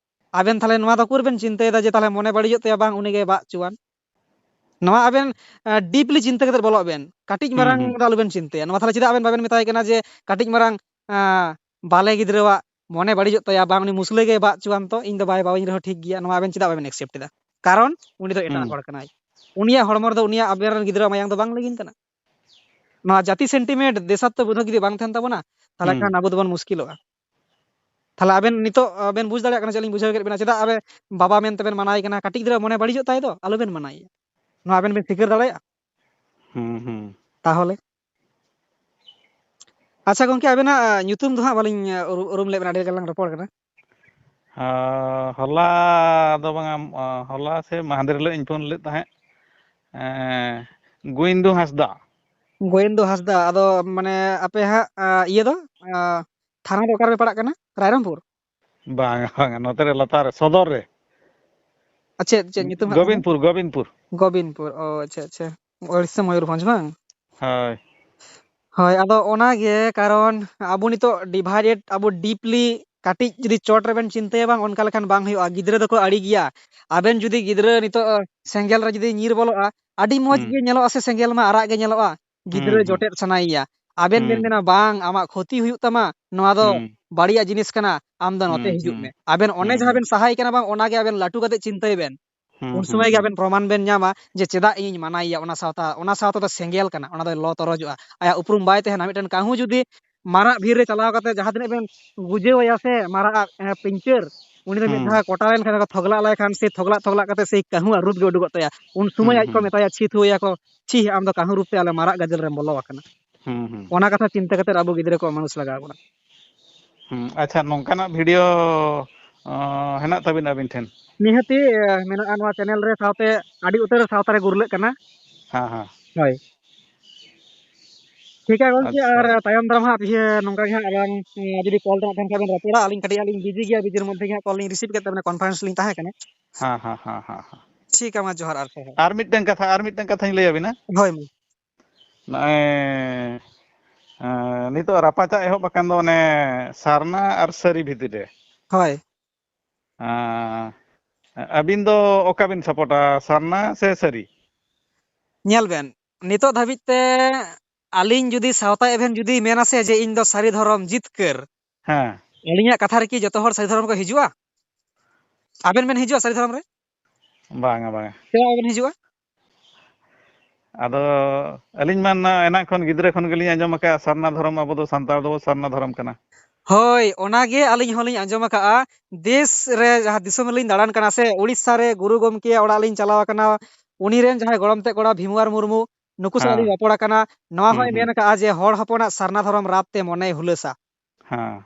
ᱟᱵᱮᱱ ᱛᱟᱦᱞᱮ ᱱᱚᱣᱟ ᱫᱚ ᱩᱠᱩᱨ ᱵᱮᱱ ᱪᱤᱱᱛᱟᱹᱭᱮᱫᱟ ᱡᱮ ᱛᱟᱦᱞᱮ ᱢᱚᱱᱮ ᱵᱟᱹᱲᱤᱡᱚᱜ ᱛᱟᱭᱟ, ᱵᱟᱝ ᱩᱱᱤ ᱜᱮ ᱵᱟᱜ ᱦᱚᱪᱚᱣᱟᱱ? ᱱᱚᱣᱟ ᱟᱵᱮᱱ, ᱟ, deeply ᱪᱤᱱᱛᱟᱹ ᱠᱟᱛᱮ ᱵᱚᱞᱚᱜ ᱵᱮᱱ᱾ ᱠᱟᱹᱴᱤᱡ ᱦᱩᱸ, ᱢᱟᱨᱟᱝ ᱦᱩᱸ᱾ ᱫᱚ ᱟᱞᱚᱵᱮᱱ ᱪᱤᱱᱛᱟᱹᱭᱟ᱾ ᱱᱚᱣᱟ ᱛᱟᱦᱞᱮ ᱪᱮᱫᱟᱜ ᱟᱵᱮᱱ ᱵᱟᱵᱮᱱ ᱢᱮᱛᱟᱭ ᱠᱟᱱᱟ ᱡᱮ ᱠᱟᱹᱴᱤᱡ ᱢᱟᱨᱟᱝ, ᱟ, ᱵᱟᱞᱮ ᱜᱤᱫᱽᱨᱟᱹᱣᱟᱜ ᱢᱚᱱᱮ ᱵᱟᱹᱲᱤᱡᱚᱜ ᱛᱟᱭᱟ, ᱵᱟᱝ ᱩᱱᱤ ᱢᱩᱥᱞᱟᱹ ᱜᱮ ᱵᱟᱜ ᱦᱚᱪᱚᱣᱟᱱ ᱛᱚ, ᱤᱧ ᱫᱚ ᱵᱟᱭ ᱵᱟᱣᱟᱹᱧ ᱨᱮᱦᱚᱸ ᱴᱷᱤᱠ ᱜᱮᱭᱟ, ᱱᱚᱣᱟ ᱟᱵᱮᱱ ᱪᱮᱫᱟᱜ ᱵᱟᱵᱮᱱ accept ᱮᱫᱟ? ᱠᱟᱨᱚᱱ ᱩᱱᱤ ᱫᱚ ᱮᱴᱟᱜ ᱦᱩᱸ᱾ ᱦᱚᱲ ᱠᱟᱱᱟᱭ᱾ ᱩᱱᱤᱭᱟᱜ ᱦᱚᱲᱢᱚ ᱨᱮᱫᱚ ᱩᱱᱤᱭᱟᱜ ᱟᱵᱮᱱ ᱨᱮᱱ ᱜᱤᱫᱽᱨᱟᱹ ᱢᱟᱭᱟᱝ ᱫᱚ ᱵᱟᱝ ᱞᱤᱸᱜᱤᱱ ᱠᱟᱱᱟ᱾ ᱱᱚᱣᱟ ᱡᱟᱹᱛᱤ sentiment, ᱫᱮᱥᱟᱛᱛᱚ ᱵᱳᱫᱷᱚ ᱡᱩᱫᱤ ᱵᱟᱝ ᱛᱟᱦᱮᱱ ᱛᱟᱵᱚᱱᱟ, ᱛᱟᱦᱞᱮ ᱦᱩᱸ᱾ ᱠᱷᱟᱱ ᱟᱵᱚ ᱫᱚᱵᱚᱱ ᱢᱩᱥᱠᱤᱞᱚᱜᱼᱟ᱾ ᱛᱟᱦᱞᱮ ᱟᱵᱮᱱ ᱱᱤᱛᱚᱜ, ᱟ, ᱵᱮᱱ ᱵᱩᱡᱽ ᱫᱟᱲᱮᱭᱟᱜ ᱠᱟᱱᱟ ᱪᱮᱫ ᱞᱤᱧ ᱵᱩᱡᱷᱟᱹᱣ ᱠᱮᱫ ᱵᱮᱱᱟ? ᱪᱮᱫᱟᱜ ᱟᱵᱮ ᱵᱟᱵᱟ ᱢᱮᱱᱛᱮ ᱵᱮᱱ ᱢᱟᱱᱟᱣᱮ ᱠᱟᱱᱟ? ᱠᱟᱹᱴᱤᱡ ᱜᱤᱫᱽᱨᱟᱹ ᱢᱚᱱᱮ ᱵᱟᱹᱲᱤᱡᱚᱜ ᱛᱟᱭ ᱫᱚ, ᱟᱞᱚᱵᱮᱱ ᱢᱟᱱᱟᱭᱮᱭᱟ᱾ ᱱᱚᱣᱟ ᱟᱵᱮᱱ ᱵᱮᱱ ᱥᱤᱠᱟᱹᱨ ᱫᱟᱲᱮᱭᱟᱜᱼᱟ? ᱦᱩᱸ, ᱦᱩᱸ᱾ ᱛᱟᱦᱚᱞᱮ? ᱟᱪᱪᱷᱟ ᱜᱚᱝᱠᱮ, ᱟᱵᱮᱱᱟᱜ ᱧᱩᱛᱩᱢ ᱫᱚ ᱦᱟᱸᱜ ᱵᱟᱹᱞᱤᱧ, ᱩᱨᱩ-, ᱩᱨᱩᱢ ᱞᱮᱫ ᱵᱮᱱᱟ, ᱟᱹᱰᱤ ᱜᱟᱱ ᱞᱟᱝ ᱨᱚᱯᱚᱲ ᱠᱟᱱᱟ᱾ ᱦᱚᱞᱟ ᱫᱚ ᱵᱟᱝᱟ, ᱦᱚᱞᱟ ᱥᱮ ᱢᱟᱦᱫᱮᱨ ᱦᱤᱞᱳᱜ ᱤᱧ ᱯᱷᱳᱱ ᱞᱮᱫ ᱛᱟᱦᱮᱸᱫ᱾ ᱮᱸ, ᱜᱳᱭᱤᱱᱫᱩ ᱦᱟᱸᱥᱫᱟ᱾ ᱜᱳᱭᱤᱱᱫᱩ ᱦᱟᱸᱥᱫᱟ, ᱟᱫᱚ ᱢᱟᱱᱮ ᱟᱯᱮ ᱦᱟᱸᱜ, ᱟ, ᱤᱭᱟᱹ ᱫᱚ, ᱟ, ᱛᱷᱟᱱᱟ ᱫᱚ ᱚᱠᱟ ᱨᱮᱯᱮ ᱯᱟᱲᱟᱜ ᱠᱟᱱᱟ? ᱨᱟᱭᱨᱚᱝᱯᱩᱨ? ᱵᱟᱝᱟ, ᱵᱟᱝᱟ, ᱱᱚᱛᱮ ᱨᱮ ᱞᱟᱛᱟᱨ ᱨᱮ, ᱥᱚᱫᱚᱨ ᱨᱮ᱾ ᱟᱨ ᱪᱮᱫ, ᱪᱮᱫ ᱧᱩᱛᱩᱢ ᱦᱟᱸᱜ ᱛᱟᱦᱮᱸ? ᱜᱳᱵᱤᱱᱫᱯᱩᱨ, ᱜᱳᱵᱤᱱᱫᱯᱩᱨ᱾ ᱜᱳᱵᱤᱱᱫᱯᱩᱨ, ᱚ, ᱟᱪᱪᱷᱟ, ᱟᱪᱪᱷᱟ᱾ ᱳᱲᱤᱥᱥᱟ ᱢᱚᱭᱩᱨᱵᱷᱚᱸᱡᱽ ᱵᱟᱝ? ᱦᱳᱭ᱾ ᱦᱳᱭ, ᱟᱫᱚ ᱚᱱᱟᱜᱮ ᱠᱟᱨᱚᱱ ᱟᱵᱚ ᱱᱤᱛᱚᱜ divided, ᱟᱵᱚ deeply ᱠᱟᱹᱴᱤᱡ ᱡᱩᱫᱤ ᱪᱚᱴ ᱨᱮᱵᱮᱱ ᱪᱤᱱᱛᱟᱹᱭᱟ ᱵᱟᱝ, ᱚᱱᱠᱟ ᱞᱮᱠᱷᱟᱱ ᱵᱟᱝ ᱦᱩᱭᱩᱜᱼᱟ᱾ ᱜᱤᱫᱽᱨᱟᱹ ᱫᱚᱠᱚ ᱟᱹᱲᱤ ᱜᱮᱭᱟ᱾ ᱟᱵᱮᱱ ᱡᱩᱫᱤ ᱜᱤᱫᱽᱨᱟᱹ ᱱᱤᱛᱚᱜ, ᱟ, ᱥᱮᱸᱜᱮᱞ ᱨᱮ ᱡᱩᱫᱤ ᱧᱤᱨ ᱵᱚᱞᱚᱜᱼᱟ, ᱟᱹᱰᱤ ᱢᱚᱡᱽ ᱦᱩᱸ᱾ ᱜᱮ ᱧᱮᱞᱚᱜᱼᱟ ᱥᱮ ᱥᱮᱸᱜᱮᱞ ᱢᱟ ᱟᱨᱟᱜ ᱜᱮ ᱧᱮᱞᱚᱜᱼᱟ, ᱦᱩᱸ, ᱜᱤᱫᱽᱨᱟᱹ ᱦᱩᱸ᱾ ᱡᱚᱴᱮᱫ ᱥᱟᱱᱟᱭᱮᱭᱟ᱾ ᱟᱵᱮᱱ ᱵᱮᱱ ᱦᱩᱸ᱾ ᱢᱮᱱᱟ, "ᱵᱟᱝ, ᱟᱢᱟᱜ ᱠᱷᱚᱛᱤ ᱦᱩᱭᱩᱜ ᱛᱟᱢᱟ, ᱱᱚᱣᱟ ᱫᱚ ᱦᱩᱸ᱾ ᱵᱟᱹᱲᱤᱡᱟᱜ ᱡᱤᱱᱤᱥ ᱠᱟᱱᱟ, ᱟᱢ ᱫᱚ ᱱᱚᱛᱮ ᱦᱩᱸ, ᱦᱤᱡᱩᱜ ᱦᱩᱸ᱾ ᱢᱮ᱾" ᱟᱵᱮᱱ ᱚᱱᱮ ᱦᱩᱸ, ᱡᱟᱦᱟᱸ ᱦᱩᱸ᱾ ᱵᱮᱱ ᱥᱟᱦᱟᱭ ᱠᱟᱱᱟ ᱵᱟᱝ, ᱚᱱᱟ ᱜᱮ ᱟᱵᱮᱱ ᱞᱟᱹᱴᱩ ᱠᱟᱛᱮ ᱪᱤᱱᱛᱟᱹᱭ ᱵᱮᱱ᱾ ᱦᱩᱸ, ᱩᱱ ᱦᱩᱸ, ᱥᱚᱢᱚᱭ ᱜᱮ ᱦᱩᱸ᱾ ᱟᱵᱮᱱ ᱯᱨᱚᱢᱟᱱ ᱵᱮᱱ ᱧᱟᱢᱟ ᱡᱮ ᱪᱮᱫᱟᱜ ᱤᱧᱤᱧ ᱢᱟᱱᱟᱭᱮᱭᱟ ᱚᱱᱟ ᱥᱟᱶᱛᱟ, ᱚᱱᱟ ᱥᱟᱶᱛᱟ ᱫᱚ ᱥᱮᱸᱜᱮᱞ ᱠᱟᱱᱟ, ᱚᱱᱟ ᱫᱚ ᱞᱚ ᱛᱚᱨᱚᱡᱚᱜᱼᱟ᱾ ᱟᱭᱟᱜ ᱩᱯᱨᱩᱢ ᱵᱟᱭ ᱛᱟᱦᱮᱱᱟ᱾ ᱢᱤᱫᱴᱮᱱ ᱠᱟᱹᱦᱩ ᱡᱩᱫᱤ ᱢᱟᱨᱟᱜ ᱵᱷᱤᱨ ᱨᱮ ᱪᱟᱞᱟᱣ ᱠᱟᱛᱮ ᱡᱟᱦᱟᱸ ᱛᱤᱱᱟᱹᱜ ᱵᱮᱱ ᱜᱩᱡᱟᱹᱣ ᱟᱭᱟ ᱥᱮ ᱢᱟᱨᱟᱜ ᱟᱜ, ᱮ, ᱯᱤᱧᱪᱟᱹᱨ, ᱩᱱᱤ ᱫᱚ ᱢᱤᱫ ᱦᱩᱸ᱾ ᱫᱷᱟᱣ ᱠᱚᱴᱟ ᱞᱮᱱᱠᱷᱟᱱ ᱫᱚ ᱛᱷᱚᱜᱞᱟᱜ ᱞᱟᱭ ᱠᱷᱟᱱ ᱥᱮ ᱛᱷᱚᱜᱞᱟᱜ ᱛᱷᱚᱜᱞᱟᱜ ᱠᱟᱛᱮ ᱥᱮᱭ ᱠᱟᱹᱦᱩ ᱟᱜ ᱨᱩᱯ ᱜᱮ ᱩᱰᱩᱠᱚᱜ ᱛᱟᱭᱟ᱾ ᱩᱱ ᱥᱚᱢᱚᱭ ᱦᱩᱸ, ᱟᱡ ᱠᱚ ᱦᱩᱸ᱾ ᱢᱮᱛᱟᱭᱟ, ᱪᱷᱤ ᱛᱷᱩᱣᱟᱹᱭᱟ ᱠᱚ, "ᱪᱷᱤ, ᱟᱢ ᱫᱚ ᱠᱟᱹᱦᱩ ᱨᱩᱯ ᱛᱮ ᱟᱞᱮ ᱢᱟᱨᱟᱜ ᱜᱟᱫᱮᱞ ᱨᱮᱢ ᱵᱚᱞᱚ ᱟᱠᱟᱱᱟ᱾" ᱦᱩᱸ, ᱦᱩᱸ᱾ ᱚᱱᱟ ᱠᱟᱛᱷᱟ ᱪᱤᱱᱛᱟᱹ ᱠᱟᱛᱮ ᱟᱵᱚ ᱜᱤᱫᱽᱨᱟᱹ ᱠᱚ ᱢᱟᱱᱩᱥ ᱞᱟᱜᱟᱣ ᱵᱚᱱᱟ᱾ ᱦᱩᱸ, ᱟᱪᱪᱷᱟ, ᱱᱚᱝᱠᱟᱱᱟᱜ video, ᱚᱸ, ᱦᱮᱱᱟᱜ ᱛᱟᱵᱤᱱᱟ ᱟᱹᱵᱤᱱ ᱴᱷᱮᱱ? ᱱᱤᱦᱟᱹᱛᱤ, ᱮ, ᱢᱮᱱᱟᱜᱼᱟ ᱱᱚᱣᱟ channel ᱨᱮ, ᱥᱟᱶᱛᱮ ᱟᱹᱰᱤ ᱩᱛᱟᱹᱨ ᱥᱟᱶᱛᱟ ᱨᱮ ᱜᱩᱨᱞᱟᱹᱜ ᱠᱟᱱᱟ᱾ ᱦᱮᱸ, ᱦᱮᱸ᱾ ᱦᱳᱭ᱾ ᱴᱷᱤᱠᱟ ᱜᱚᱝᱠᱮ, ᱟᱪᱪᱷᱟ᱾ ᱟᱨ ᱛᱟᱭᱚᱢ ᱫᱟᱨᱟᱢ ᱦᱟᱸᱜ ᱵᱤᱦᱟᱹ ᱱᱚᱝᱠᱟ ᱜᱮ ᱦᱟᱸᱜ ᱟᱞᱟᱝ, ᱮ, ᱡᱩᱫᱤ call ᱨᱮ ᱦᱟᱸᱜ ᱛᱟᱦᱮᱱ ᱠᱷᱟᱱ ᱵᱮᱱ ᱨᱚᱯᱚᱲᱟ, ᱟᱹᱞᱤᱧ ᱠᱟᱹᱴᱤᱡ ᱦᱟᱸᱜ ᱞᱤᱧ busy ᱜᱮᱭᱟ, busy ᱨᱮ ᱢᱚᱫᱽᱫᱷᱮ ᱜᱮ ᱦᱟᱸᱜ call ᱞᱤᱧ receive ᱠᱮᱫ ᱛᱟᱵᱮᱱᱟ, conference ᱞᱤᱧ ᱛᱟᱦᱮᱸ ᱠᱟᱱᱟ᱾ ᱦᱮᱸ, ᱦᱮᱸ, ᱦᱮᱸ, ᱦᱮᱸ, ᱦᱮᱸ᱾ ᱴᱷᱤᱠᱟ, ᱢᱟ ᱡᱚᱦᱟᱨ ᱟᱨ ᱦᱚᱸ᱾ ᱟᱨ ᱢᱤᱫᱴᱟᱝ ᱠᱟᱛᱷᱟ, ᱟᱨ ᱢᱤᱫᱴᱟᱝ ᱠᱟᱛᱷᱟᱧ ᱞᱟᱹᱭ ᱟᱵᱤᱱᱟ᱾ ᱦᱳᱭ, ᱢᱟ᱾ ᱱᱚᱜᱼᱚᱭ, ᱮᱸ, ᱱᱤᱛᱚᱜ ᱨᱟᱯᱟᱪᱟᱜ ᱮᱦᱚᱵ ᱟᱠᱟᱱ ᱫᱚ ᱚᱱᱮ ᱥᱟᱨᱱᱟ ᱟᱨ ᱥᱟᱹᱨᱤ ᱵᱷᱤᱛᱤᱨ ᱨᱮ᱾ ᱦᱳᱭ᱾ ᱟᱸ, ᱟᱹᱵᱤᱱ ᱫᱚ ᱚᱠᱟ ᱵᱤᱱ ᱥᱟᱯᱳᱨᱴᱟ, ᱥᱟᱨᱱᱟ ᱥᱮ ᱥᱟᱹᱨᱤ? ᱧᱮᱞ ᱵᱮᱱ, ᱱᱤᱛᱚᱜ ᱫᱷᱟᱹᱵᱤᱡ ᱛᱮ ᱟᱹᱞᱤᱧ ᱡᱩᱫᱤ ᱥᱟᱶᱛᱟ event ᱡᱩᱫᱤ ᱢᱮᱱᱟ ᱥᱮ ᱡᱮ ᱤᱧ ᱫᱚ ᱥᱟᱹᱨᱤ ᱫᱷᱚᱨᱚᱢ ᱡᱤᱛᱠᱟᱹᱨ, ᱦᱮᱸ᱾ ᱟᱹᱞᱤᱧᱟᱜ ᱠᱟᱛᱷᱟ ᱨᱮᱠᱤ ᱡᱚᱛᱚ ᱦᱚᱲ ᱥᱟᱹᱨᱤ ᱫᱷᱚᱨᱚᱢ ᱠᱚ ᱦᱤᱡᱩᱜᱼᱟ? ᱟᱵᱮᱱ ᱵᱮᱱ ᱦᱤᱡᱩᱜᱼᱟ ᱥᱟᱹᱨᱤ ᱫᱷᱚᱨᱚᱢ ᱨᱮ? ᱵᱟᱝᱟ, ᱵᱟᱝᱟ᱾ ᱪᱮᱫᱟᱜ ᱵᱟᱵᱮᱱ ᱦᱤᱡᱩᱜᱼᱟ? ᱟᱫᱚ ᱟᱹᱞᱤᱧ ᱢᱟ ᱱᱟ-, ᱮᱱᱟᱝ ᱠᱷᱚᱱ, ᱜᱤᱫᱽᱨᱟᱹ ᱠᱷᱚᱱ ᱜᱮᱞᱤᱧ ᱟᱸᱡᱚᱢ ᱟᱠᱟᱫᱼᱟ, ᱥᱟᱨᱱᱟ ᱫᱷᱚᱨᱚᱢ, ᱟᱵᱚ ᱫᱚ ᱥᱟᱱᱛᱟᱲ ᱫᱚᱵᱚ ᱥᱟᱨᱱᱟ ᱫᱷᱚᱨᱚᱢ ᱠᱟᱱᱟ᱾ ᱦᱳᱭ, ᱚᱱᱟᱜᱮ ᱟᱹᱞᱤᱧ ᱦᱚᱸᱞᱤᱧ ᱟᱸᱡᱚᱢ ᱟᱠᱟᱫᱼᱟ᱾ ᱫᱮᱥ ᱨᱮ, ᱡᱟᱦᱟᱸ ᱫᱤᱥᱚᱢ ᱨᱮᱞᱤᱧ ᱫᱟᱬᱟᱱ ᱠᱟᱱᱟ ᱥᱮ, ᱩᱲᱤᱥᱥᱟ ᱨᱮ ᱜᱩᱨᱩ ᱜᱚᱢᱠᱮᱭᱟᱜ ᱚᱲᱟᱜ ᱞᱤᱧ ᱪᱟᱞᱟᱣ ᱟᱠᱟᱱᱟ᱾ ᱩᱱᱤ ᱨᱮᱱ ᱡᱟᱦᱟᱸᱭ ᱜᱚᱲᱚᱢ ᱛᱮᱫ ᱠᱚᱲᱟ ᱵᱷᱤᱢᱣᱟᱨ ᱢᱩᱨᱢᱩ, ᱱᱩᱠᱩ ᱥᱟᱞᱟᱜ ᱦᱮᱸ᱾ ᱞᱤᱧ ᱨᱚᱯᱚᱲ ᱟᱠᱟᱱᱟ, ᱱᱚᱣᱟ ᱦᱩᱸ, ᱦᱚᱸᱭ ᱦᱩᱸ᱾ ᱢᱮᱱ ᱟᱠᱟᱫᱼᱟ ᱡᱮ ᱦᱚᱲ ᱦᱚᱯᱚᱱᱟᱜ ᱥᱟᱨᱱᱟ ᱫᱷᱚᱨᱚᱢ ᱨᱟᱯ ᱛᱮ ᱢᱚᱱᱮᱭ ᱦᱩᱞᱟᱹᱥᱟ᱾ ᱦᱮᱸ᱾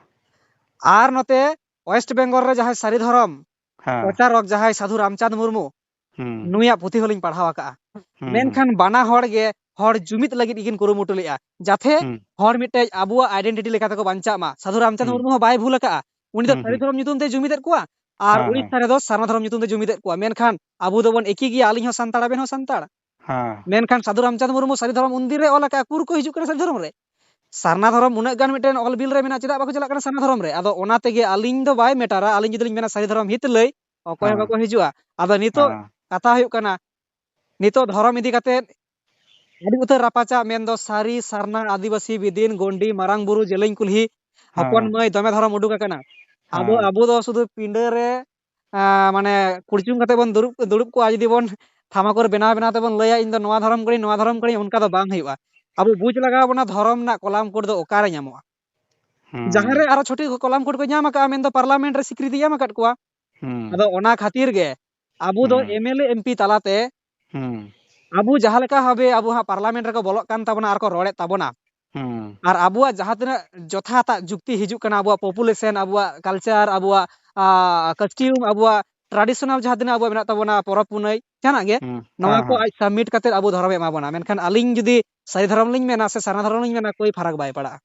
ᱟᱨ ᱱᱚᱛᱮ ᱳᱭᱮᱥᱴ ᱵᱮᱝᱜᱚᱞ ᱨᱮ ᱡᱟᱦᱟᱸᱭ ᱥᱟᱹᱨᱤ ᱫᱷᱚᱨᱚᱢ ᱦᱮᱸ᱾ ᱯᱨᱚᱪᱟᱨᱚᱠ ᱡᱟᱦᱟᱸᱭ ᱥᱟᱹᱫᱷᱩ ᱨᱟᱢᱪᱟᱸᱫᱽ ᱢᱩᱨᱢᱩ, ᱦᱩᱸ᱾ ᱱᱩᱭᱟᱜ ᱯᱩᱛᱷᱤ ᱦᱚᱸᱞᱤᱧ ᱯᱟᱲᱦᱟᱣ ᱟᱠᱟᱫᱼᱟ᱾ ᱦᱩᱸ, ᱦᱩᱸ᱾ ᱢᱮᱱᱠᱷᱟᱱ ᱵᱟᱱᱟ ᱦᱚᱲ ᱜᱮ ᱦᱚᱲ ᱡᱩᱢᱤᱫ ᱞᱟᱹᱜᱤᱫ ᱜᱮᱠᱤᱱ ᱠᱩᱨᱩᱢᱩᱴᱩ ᱞᱮᱫᱼᱟ, ᱡᱟᱛᱷᱮ ᱦᱩᱸ᱾ ᱦᱚᱲ ᱢᱤᱫᱴᱮᱡ ᱟᱵᱚᱣᱟᱜ identity ᱞᱮᱠᱟ ᱛᱮᱠᱚ ᱵᱟᱧᱪᱟᱜ ᱢᱟ᱾ ᱥᱟᱹᱫᱷᱩ ᱨᱟᱢᱪᱟᱸᱫᱽ ᱦᱩᱸ᱾ ᱢᱩᱨᱢᱩ ᱦᱚᱸ ᱵᱟᱭ ᱵᱷᱩᱞ ᱟᱠᱟᱫᱼᱟ, ᱩᱱᱤ ᱫᱚ ᱦᱩᱸ, ᱥᱟᱹᱨᱤ ᱦᱩᱸ᱾ ᱫᱷᱚᱨᱚᱢ ᱧᱩᱛᱩᱢ ᱛᱮ ᱡᱩᱢᱤᱫᱮᱫ ᱠᱚᱣᱟ, ᱟᱨ ᱦᱮᱸ, ᱦᱮᱸ᱾ ᱩᱲᱤᱥᱥᱟ ᱨᱮᱫᱚ ᱥᱟᱨᱱᱟ ᱫᱷᱚᱨᱚᱢ ᱧᱩᱛᱩᱢ ᱛᱮ ᱡᱩᱢᱤᱫᱮᱫ ᱠᱚᱣᱟ᱾ ᱢᱮᱱᱠᱷᱟᱱ ᱟᱵᱚ ᱫᱚᱵᱚᱱ ᱮᱠᱤ ᱜᱮᱭᱟ, ᱟᱹᱞᱤᱧ ᱦᱚᱸ ᱥᱟᱱᱛᱟᱲ, ᱟᱵᱮᱱ ᱦᱚᱸ ᱥᱟᱱᱛᱟᱲ᱾ ᱦᱮᱸ᱾ ᱢᱮᱱᱠᱷᱟᱱ ᱥᱟᱹᱫᱷᱩ ᱨᱟᱢᱪᱟᱸᱫᱽ ᱢᱩᱨᱢᱩ ᱥᱟᱹᱨᱤ ᱫᱷᱚᱨᱚᱢ ᱩᱱᱫᱤᱱ ᱨᱮ ᱚᱞ ᱟᱠᱟᱫᱼᱟ, ᱩᱠᱩᱨ ᱠᱚ ᱦᱤᱡᱩᱜ ᱠᱟᱱᱟ ᱥᱟᱹᱨᱤ ᱫᱷᱚᱨᱚᱢ ᱨᱮ? ᱥᱟᱨᱱᱟ ᱫᱷᱚᱨᱚᱢ ᱩᱱᱟᱹᱜ ᱜᱟᱱ ᱢᱤᱫᱴᱮᱱ ᱚᱞ ᱵᱤᱞ ᱨᱮ ᱢᱮᱱᱟᱜᱼᱟ, ᱪᱮᱫᱟᱜ ᱵᱟᱠᱚ ᱪᱟᱞᱟᱜ ᱠᱟᱱᱟ ᱥᱟᱨᱱᱟ ᱫᱷᱚᱨᱚᱢ ᱨᱮ? ᱟᱫᱚ ᱚᱱᱟ ᱛᱮᱜᱮ ᱟᱹᱞᱤᱧ ᱫᱚ ᱵᱟᱭ ᱢᱮᱴᱟᱨᱟ, ᱟᱹᱞᱤᱧ ᱡᱩᱫᱤ ᱞᱤᱧ ᱢᱮᱱᱟ ᱥᱟᱹᱨᱤ ᱫᱷᱚᱨᱚᱢ ᱦᱤᱛ ᱞᱟᱹᱭ, ᱚᱠᱚᱭ ᱦᱚᱸ ᱦᱮᱸ᱾ ᱵᱟᱠᱚ ᱦᱤᱡᱩᱜᱼᱟ᱾ ᱟᱫᱚ ᱱᱤᱛᱚᱜ ᱦᱮᱸ᱾ ᱠᱟᱛᱷᱟ ᱦᱩᱭᱩᱜ ᱠᱟᱱᱟ, ᱱᱤᱛᱚᱜ ᱫᱷᱚᱨᱚᱢ ᱤᱫᱤ ᱠᱟᱛᱮ ᱟᱹᱰᱤ ᱩᱛᱟᱹᱨ ᱨᱟᱯᱟᱪᱟᱜ, ᱢᱮᱱᱫᱚ ᱥᱟᱹᱨᱤ, ᱥᱟᱨᱱᱟ, ᱟᱹᱫᱤᱵᱟᱹᱥᱤ, ᱵᱤᱫᱤᱱ, ᱜᱚᱱᱰᱤ, ᱢᱟᱨᱟᱝ ᱵᱩᱨᱩ, ᱡᱮᱞᱮᱧ ᱠᱩᱞᱦᱤ, ᱦᱚᱯᱚᱱ ᱦᱮᱸ᱾ ᱢᱟᱹᱭ, ᱫᱚᱢᱮ ᱫᱷᱚᱨᱚᱢ ᱩᱰᱩᱠ ᱟᱠᱟᱱᱟ᱾ ᱟᱵᱚ, ᱦᱮᱸ᱾ ᱟᱵᱚ ᱫᱚ ᱥᱩᱫᱷᱩ ᱯᱤᱸᱰᱟᱹ ᱨᱮ, ᱟ, ᱢᱟᱱᱮ ᱠᱩᱲᱪᱩᱝ ᱠᱟᱛᱮ ᱵᱚᱱ ᱫᱩᱲᱩᱵ, ᱫᱩᱲᱩᱵ ᱠᱚᱜᱼᱟ, ᱡᱩᱫᱤ ᱵᱚᱱ ᱛᱷᱟᱢᱟᱠᱩᱨ ᱵᱮᱱᱟᱣ ᱵᱮᱱᱟᱣ ᱛᱮᱵᱚᱱ ᱞᱟᱹᱭᱟ, "ᱤᱧ ᱫᱚ ᱱᱚᱣᱟ ᱫᱷᱚᱨᱚᱢ ᱠᱟᱹᱱᱟᱹᱧ, ᱱᱚᱣᱟ ᱫᱷᱚᱨᱚᱢ ᱠᱟᱹᱱᱟᱹᱧ", ᱚᱱᱠᱟ ᱫᱚ ᱵᱟᱝ ᱦᱩᱭᱩᱜᱼᱟ᱾ ᱟᱵᱚ ᱵᱩᱡᱽ ᱞᱟᱜᱟᱣ ᱵᱚᱱᱟ ᱫᱷᱚᱨᱚᱢ ᱨᱮᱱᱟᱜ ᱠᱚᱞᱟᱢ ᱠᱳᱰ ᱫᱚ ᱚᱠᱟᱨᱮ ᱧᱟᱢᱚᱜᱼᱟ᱾ ᱦᱩᱸ᱾ ᱡᱟᱦᱟᱸ ᱨᱮ ᱟᱨᱚ ᱪᱷᱚᱴᱤ ᱠᱚᱞᱟᱢ ᱠᱳᱰ ᱠᱚ ᱧᱟᱢ ᱟᱠᱟᱫᱼᱟ, ᱢᱮᱱᱫᱚ ᱯᱟᱨᱞᱟᱢᱮᱱᱴ ᱨᱮ ᱥᱤᱠᱨᱤᱛᱤ ᱮᱢ ᱟᱠᱟᱫ ᱠᱚᱣᱟ᱾ ᱦᱩᱸ᱾ ᱟᱫᱚ ᱚᱱᱟ ᱠᱷᱟᱹᱛᱤᱨ ᱜᱮ ᱟᱵᱚ ᱫᱚ ᱦᱩᱸ᱾ MLA, MP ᱛᱟᱞᱟᱛᱮ ᱦᱩᱸ᱾ ᱟᱵᱚ ᱡᱟᱦᱟᱸ ᱞᱮᱠᱟ ᱵᱷᱟᱵᱮ ᱟᱵᱚ ᱦᱟᱸᱜ ᱯᱟᱨᱞᱟᱢᱮᱱᱴ ᱨᱮᱠᱚ ᱵᱚᱞᱚᱜ ᱠᱟᱱ ᱛᱟᱵᱚᱱᱟ ᱟᱨ ᱠᱚ ᱨᱚᱲᱮᱫ ᱛᱟᱵᱚᱱᱟ, ᱦᱩᱸ᱾ ᱟᱨ ᱟᱵᱚᱣᱟᱜ ᱡᱟᱦᱟᱸ ᱛᱤᱱᱟᱹᱜ ᱡᱚᱛᱷᱟᱛᱟᱜ ᱡᱩᱠᱛᱤ ᱦᱤᱡᱩᱜ ᱠᱟᱱᱟ, ᱟᱵᱚᱣᱟᱜ population, ᱟᱵᱚᱣᱟᱜ culture, ᱟᱵᱚᱣᱟᱜ, ᱟ, costume, ᱟᱵᱚᱣᱟᱜ traditional ᱡᱟᱦᱟᱸ ᱛᱤᱱᱟᱹᱜ ᱟᱵᱚᱣᱟᱜ ᱢᱮᱱᱟᱜ ᱛᱟᱵᱚᱱᱟ, ᱯᱚᱨᱚᱵᱽ ᱯᱩᱱᱟᱹᱭ, ᱡᱟᱦᱟᱱᱟᱜ ᱜᱮ, ᱦᱩᱸ᱾ ᱱᱚᱣᱟ ᱦᱮᱸ, ᱠᱚ ᱦᱮᱸ᱾ ᱟᱡ submit ᱠᱟᱛᱮ ᱟᱵᱚ ᱫᱷᱚᱨᱚᱢᱮ ᱮᱢᱟ ᱵᱚᱱᱟ᱾ ᱢᱮᱱᱠᱷᱟᱱ ᱟᱹᱞᱤᱧ ᱡᱩᱫᱤ ᱥᱟᱹᱨᱤ ᱫᱷᱚᱨᱚᱢ ᱞᱤᱧ ᱢᱮᱱᱟ ᱥᱮ ᱥᱟᱨᱱᱟ ᱫᱷᱚᱨᱚᱢ ᱞᱤᱧ ᱢᱮᱱᱟ, ᱠᱳᱭ ᱯᱷᱟᱨᱟᱠ ᱵᱟᱭ ᱯᱟᱲᱟᱜᱼᱟ᱾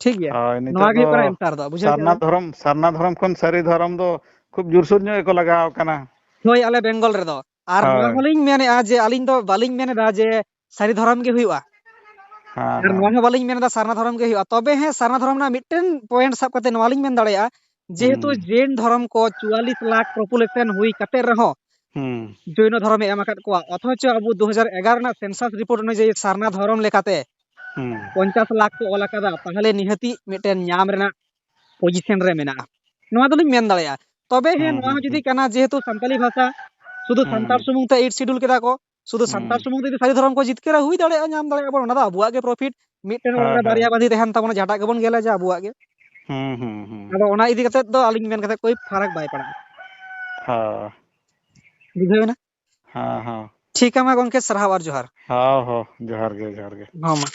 ᱴᱷᱤᱠ ᱜᱮᱭᱟ? ᱦᱳᱭ, ᱱᱚᱣᱟ ᱱᱤᱛᱚᱜ ᱜᱮ ᱫᱚ ᱦᱩᱭᱩᱜ ᱠᱟᱱᱟ answer ᱫᱚ, ᱵᱩᱡᱷᱟᱹᱣ ᱠᱮᱜᱼᱟ ᱥᱟᱨᱱᱟ ᱵᱮᱱ? ᱫᱷᱚᱨᱚᱢ, ᱥᱟᱨᱱᱟ ᱫᱷᱚᱨᱚᱢ ᱠᱷᱚᱱ ᱥᱟᱹᱨᱤ ᱫᱷᱚᱨᱚᱢ ᱫᱚ ᱠᱷᱩᱵ ᱡᱳᱨᱥᱳᱨ ᱧᱚᱜ ᱜᱮᱠᱚ ᱞᱟᱜᱟᱣ ᱠᱟᱱᱟ᱾ ᱦᱳᱭ, ᱟᱞᱮ ᱵᱮᱝᱜᱚᱞ ᱨᱮᱫᱚ᱾ ᱟᱨ ᱱᱚᱣᱟ ᱦᱳᱭ᱾ ᱦᱚᱸᱞᱤᱧ ᱢᱮᱱᱮᱫᱼᱟ ᱡᱮ ᱟᱹᱞᱤᱧ ᱫᱚ ᱵᱟᱹᱞᱤᱧ ᱢᱮᱱᱮᱫᱟ ᱡᱮ ᱥᱟᱹᱨᱤ ᱫᱷᱚᱨᱚᱢ ᱜᱮ ᱦᱩᱭᱩᱜᱼᱟ᱾ ᱦᱮᱸ, ᱟᱨ ᱦᱮᱸ᱾ ᱱᱚᱣᱟ ᱦᱚᱸ ᱵᱟᱹᱞᱤᱧ ᱢᱮᱱᱮᱫᱟ ᱥᱟᱨᱱᱟ ᱫᱷᱚᱨᱚᱢ ᱜᱮ ᱦᱩᱭᱩᱜᱼᱟ᱾ ᱛᱚᱵᱮ ᱦᱮᱸ, ᱥᱟᱨᱱᱟ ᱫᱷᱚᱨᱚᱢ ᱨᱮᱱᱟᱜ ᱢᱤᱫᱴᱮᱱ point ᱥᱟᱵ ᱠᱟᱛᱮ ᱱᱚᱣᱟ ᱞᱤᱧ ᱢᱮᱱ ᱫᱟᱲᱮᱭᱟᱜᱼᱟ, ᱡᱮᱦᱮᱛᱩ ᱦᱩᱸ᱾ ᱡᱮᱱ ᱫᱷᱚᱨᱚᱢ ᱠᱚ ᱪᱩᱣᱟᱞᱤᱥ ᱞᱟᱠᱷ population ᱦᱩᱭ ᱠᱟᱛᱮ ᱨᱮᱦᱚᱸ ᱦᱩᱸ᱾ ᱡᱳᱭᱱᱚ ᱫᱷᱚᱨᱚᱢᱮ ᱮᱢ ᱟᱠᱟᱫ ᱠᱚᱣᱟ, ᱚᱛᱷᱚᱪᱚ ᱟᱵᱚ ᱫᱩ ᱦᱟᱡᱟᱨ ᱮᱜᱟᱨᱚ ᱨᱮᱱᱟᱜ census report ᱚᱱᱩᱡᱟᱭᱤ ᱥᱟᱨᱱᱟ ᱫᱷᱚᱨᱚᱢ ᱞᱮᱠᱟᱛᱮ ᱦᱩᱸ᱾ ᱯᱚᱧᱪᱟᱥ ᱞᱟᱠᱷ ᱠᱚ ᱚᱞ ᱟᱠᱟᱫᱟ, ᱛᱟᱦᱚᱞᱮ ᱱᱤᱦᱟᱹᱛᱤ ᱢᱤᱫᱴᱮᱱ ᱧᱟᱢ ᱨᱮᱱᱟᱜ position ᱨᱮ ᱢᱮᱱᱟᱜᱼᱟ᱾ ᱱᱚᱣᱟ ᱫᱚᱞᱤᱧ ᱢᱮᱱ ᱫᱟᱲᱮᱭᱟᱜᱼᱟ᱾ ᱛᱚᱵᱮ ᱦᱮᱸ, ᱦᱩᱸ, ᱱᱚᱣᱟ ᱦᱩᱸ, ᱦᱚᱸ ᱡᱩᱫᱤ ᱦᱩᱸ᱾ ᱠᱟᱱᱟ, ᱡᱮᱦᱮᱛᱩ ᱥᱟᱱᱛᱟᱞᱤ ᱵᱷᱟᱥᱟ ᱥᱩᱫᱷᱩ ᱦᱩᱸ, ᱥᱟᱱᱛᱟᱲ ᱦᱩᱸ᱾ ᱥᱩᱢᱩᱝ ᱛᱮ eight schedule ᱠᱮᱫᱟ ᱠᱚ, ᱥᱩᱫᱷᱩ ᱥᱟᱱᱛᱟᱲ ᱦᱩᱸ᱾ ᱥᱩᱢᱩᱝ ᱛᱮ ᱡᱩᱫᱤ ᱥᱟᱹᱨᱤ ᱫᱷᱚᱨᱚᱢ ᱠᱚ ᱡᱤᱛᱠᱟᱹᱨᱟ, ᱦᱩᱭ ᱫᱟᱲᱮᱭᱟᱜᱼᱟ, ᱧᱟᱢ ᱫᱟᱲᱮᱭᱟᱜᱼᱟ ᱵᱚᱱ, ᱚᱱᱟ ᱫᱚ ᱟᱵᱚᱣᱟᱜ ᱜᱮ profit᱾ ᱢᱤᱫᱴᱮᱱ ᱚᱲᱟᱜ ᱦᱮᱸ, ᱨᱮ ᱦᱮᱸ᱾ ᱵᱟᱨᱭᱟ ᱵᱟᱸᱫᱷᱤ ᱛᱟᱦᱮᱱ ᱛᱟᱵᱚᱱᱟ, ᱡᱟᱦᱟᱸᱴᱟᱜ ᱜᱮᱵᱚᱱ ᱜᱮᱞᱮᱡᱟ ᱟᱵᱚᱣᱟᱜ ᱜᱮ᱾ ᱦᱩᱸ, ᱦᱩᱸ, ᱦᱩᱸ᱾ ᱟᱫᱚ ᱚᱱᱟ ᱤᱫᱤ ᱠᱟᱛᱮ ᱫᱚ ᱟᱹᱞᱤᱧ ᱢᱮᱱ ᱠᱟᱛᱮ ᱠᱳᱭ ᱯᱷᱟᱨᱟᱠ ᱵᱟᱭ ᱯᱟᱲᱟᱜᱼᱟ᱾ ᱦᱮᱸ᱾ ᱵᱩᱡᱷᱟᱹᱣ ᱮᱱᱟ? ᱦᱮᱸ, ᱦᱮᱸ᱾ ᱴᱷᱤᱠᱟ ᱢᱟ ᱜᱚᱝᱠᱮ, ᱥᱟᱨᱦᱟᱣ ᱟᱨ ᱡᱚᱦᱟᱨ᱾ ᱦᱚᱸ ᱦᱚᱸ, ᱡᱚᱦᱟᱨ ᱜᱮ, ᱡᱚᱦᱟᱨ ᱜᱮ᱾ ᱦᱚᱸ ᱢᱟ᱾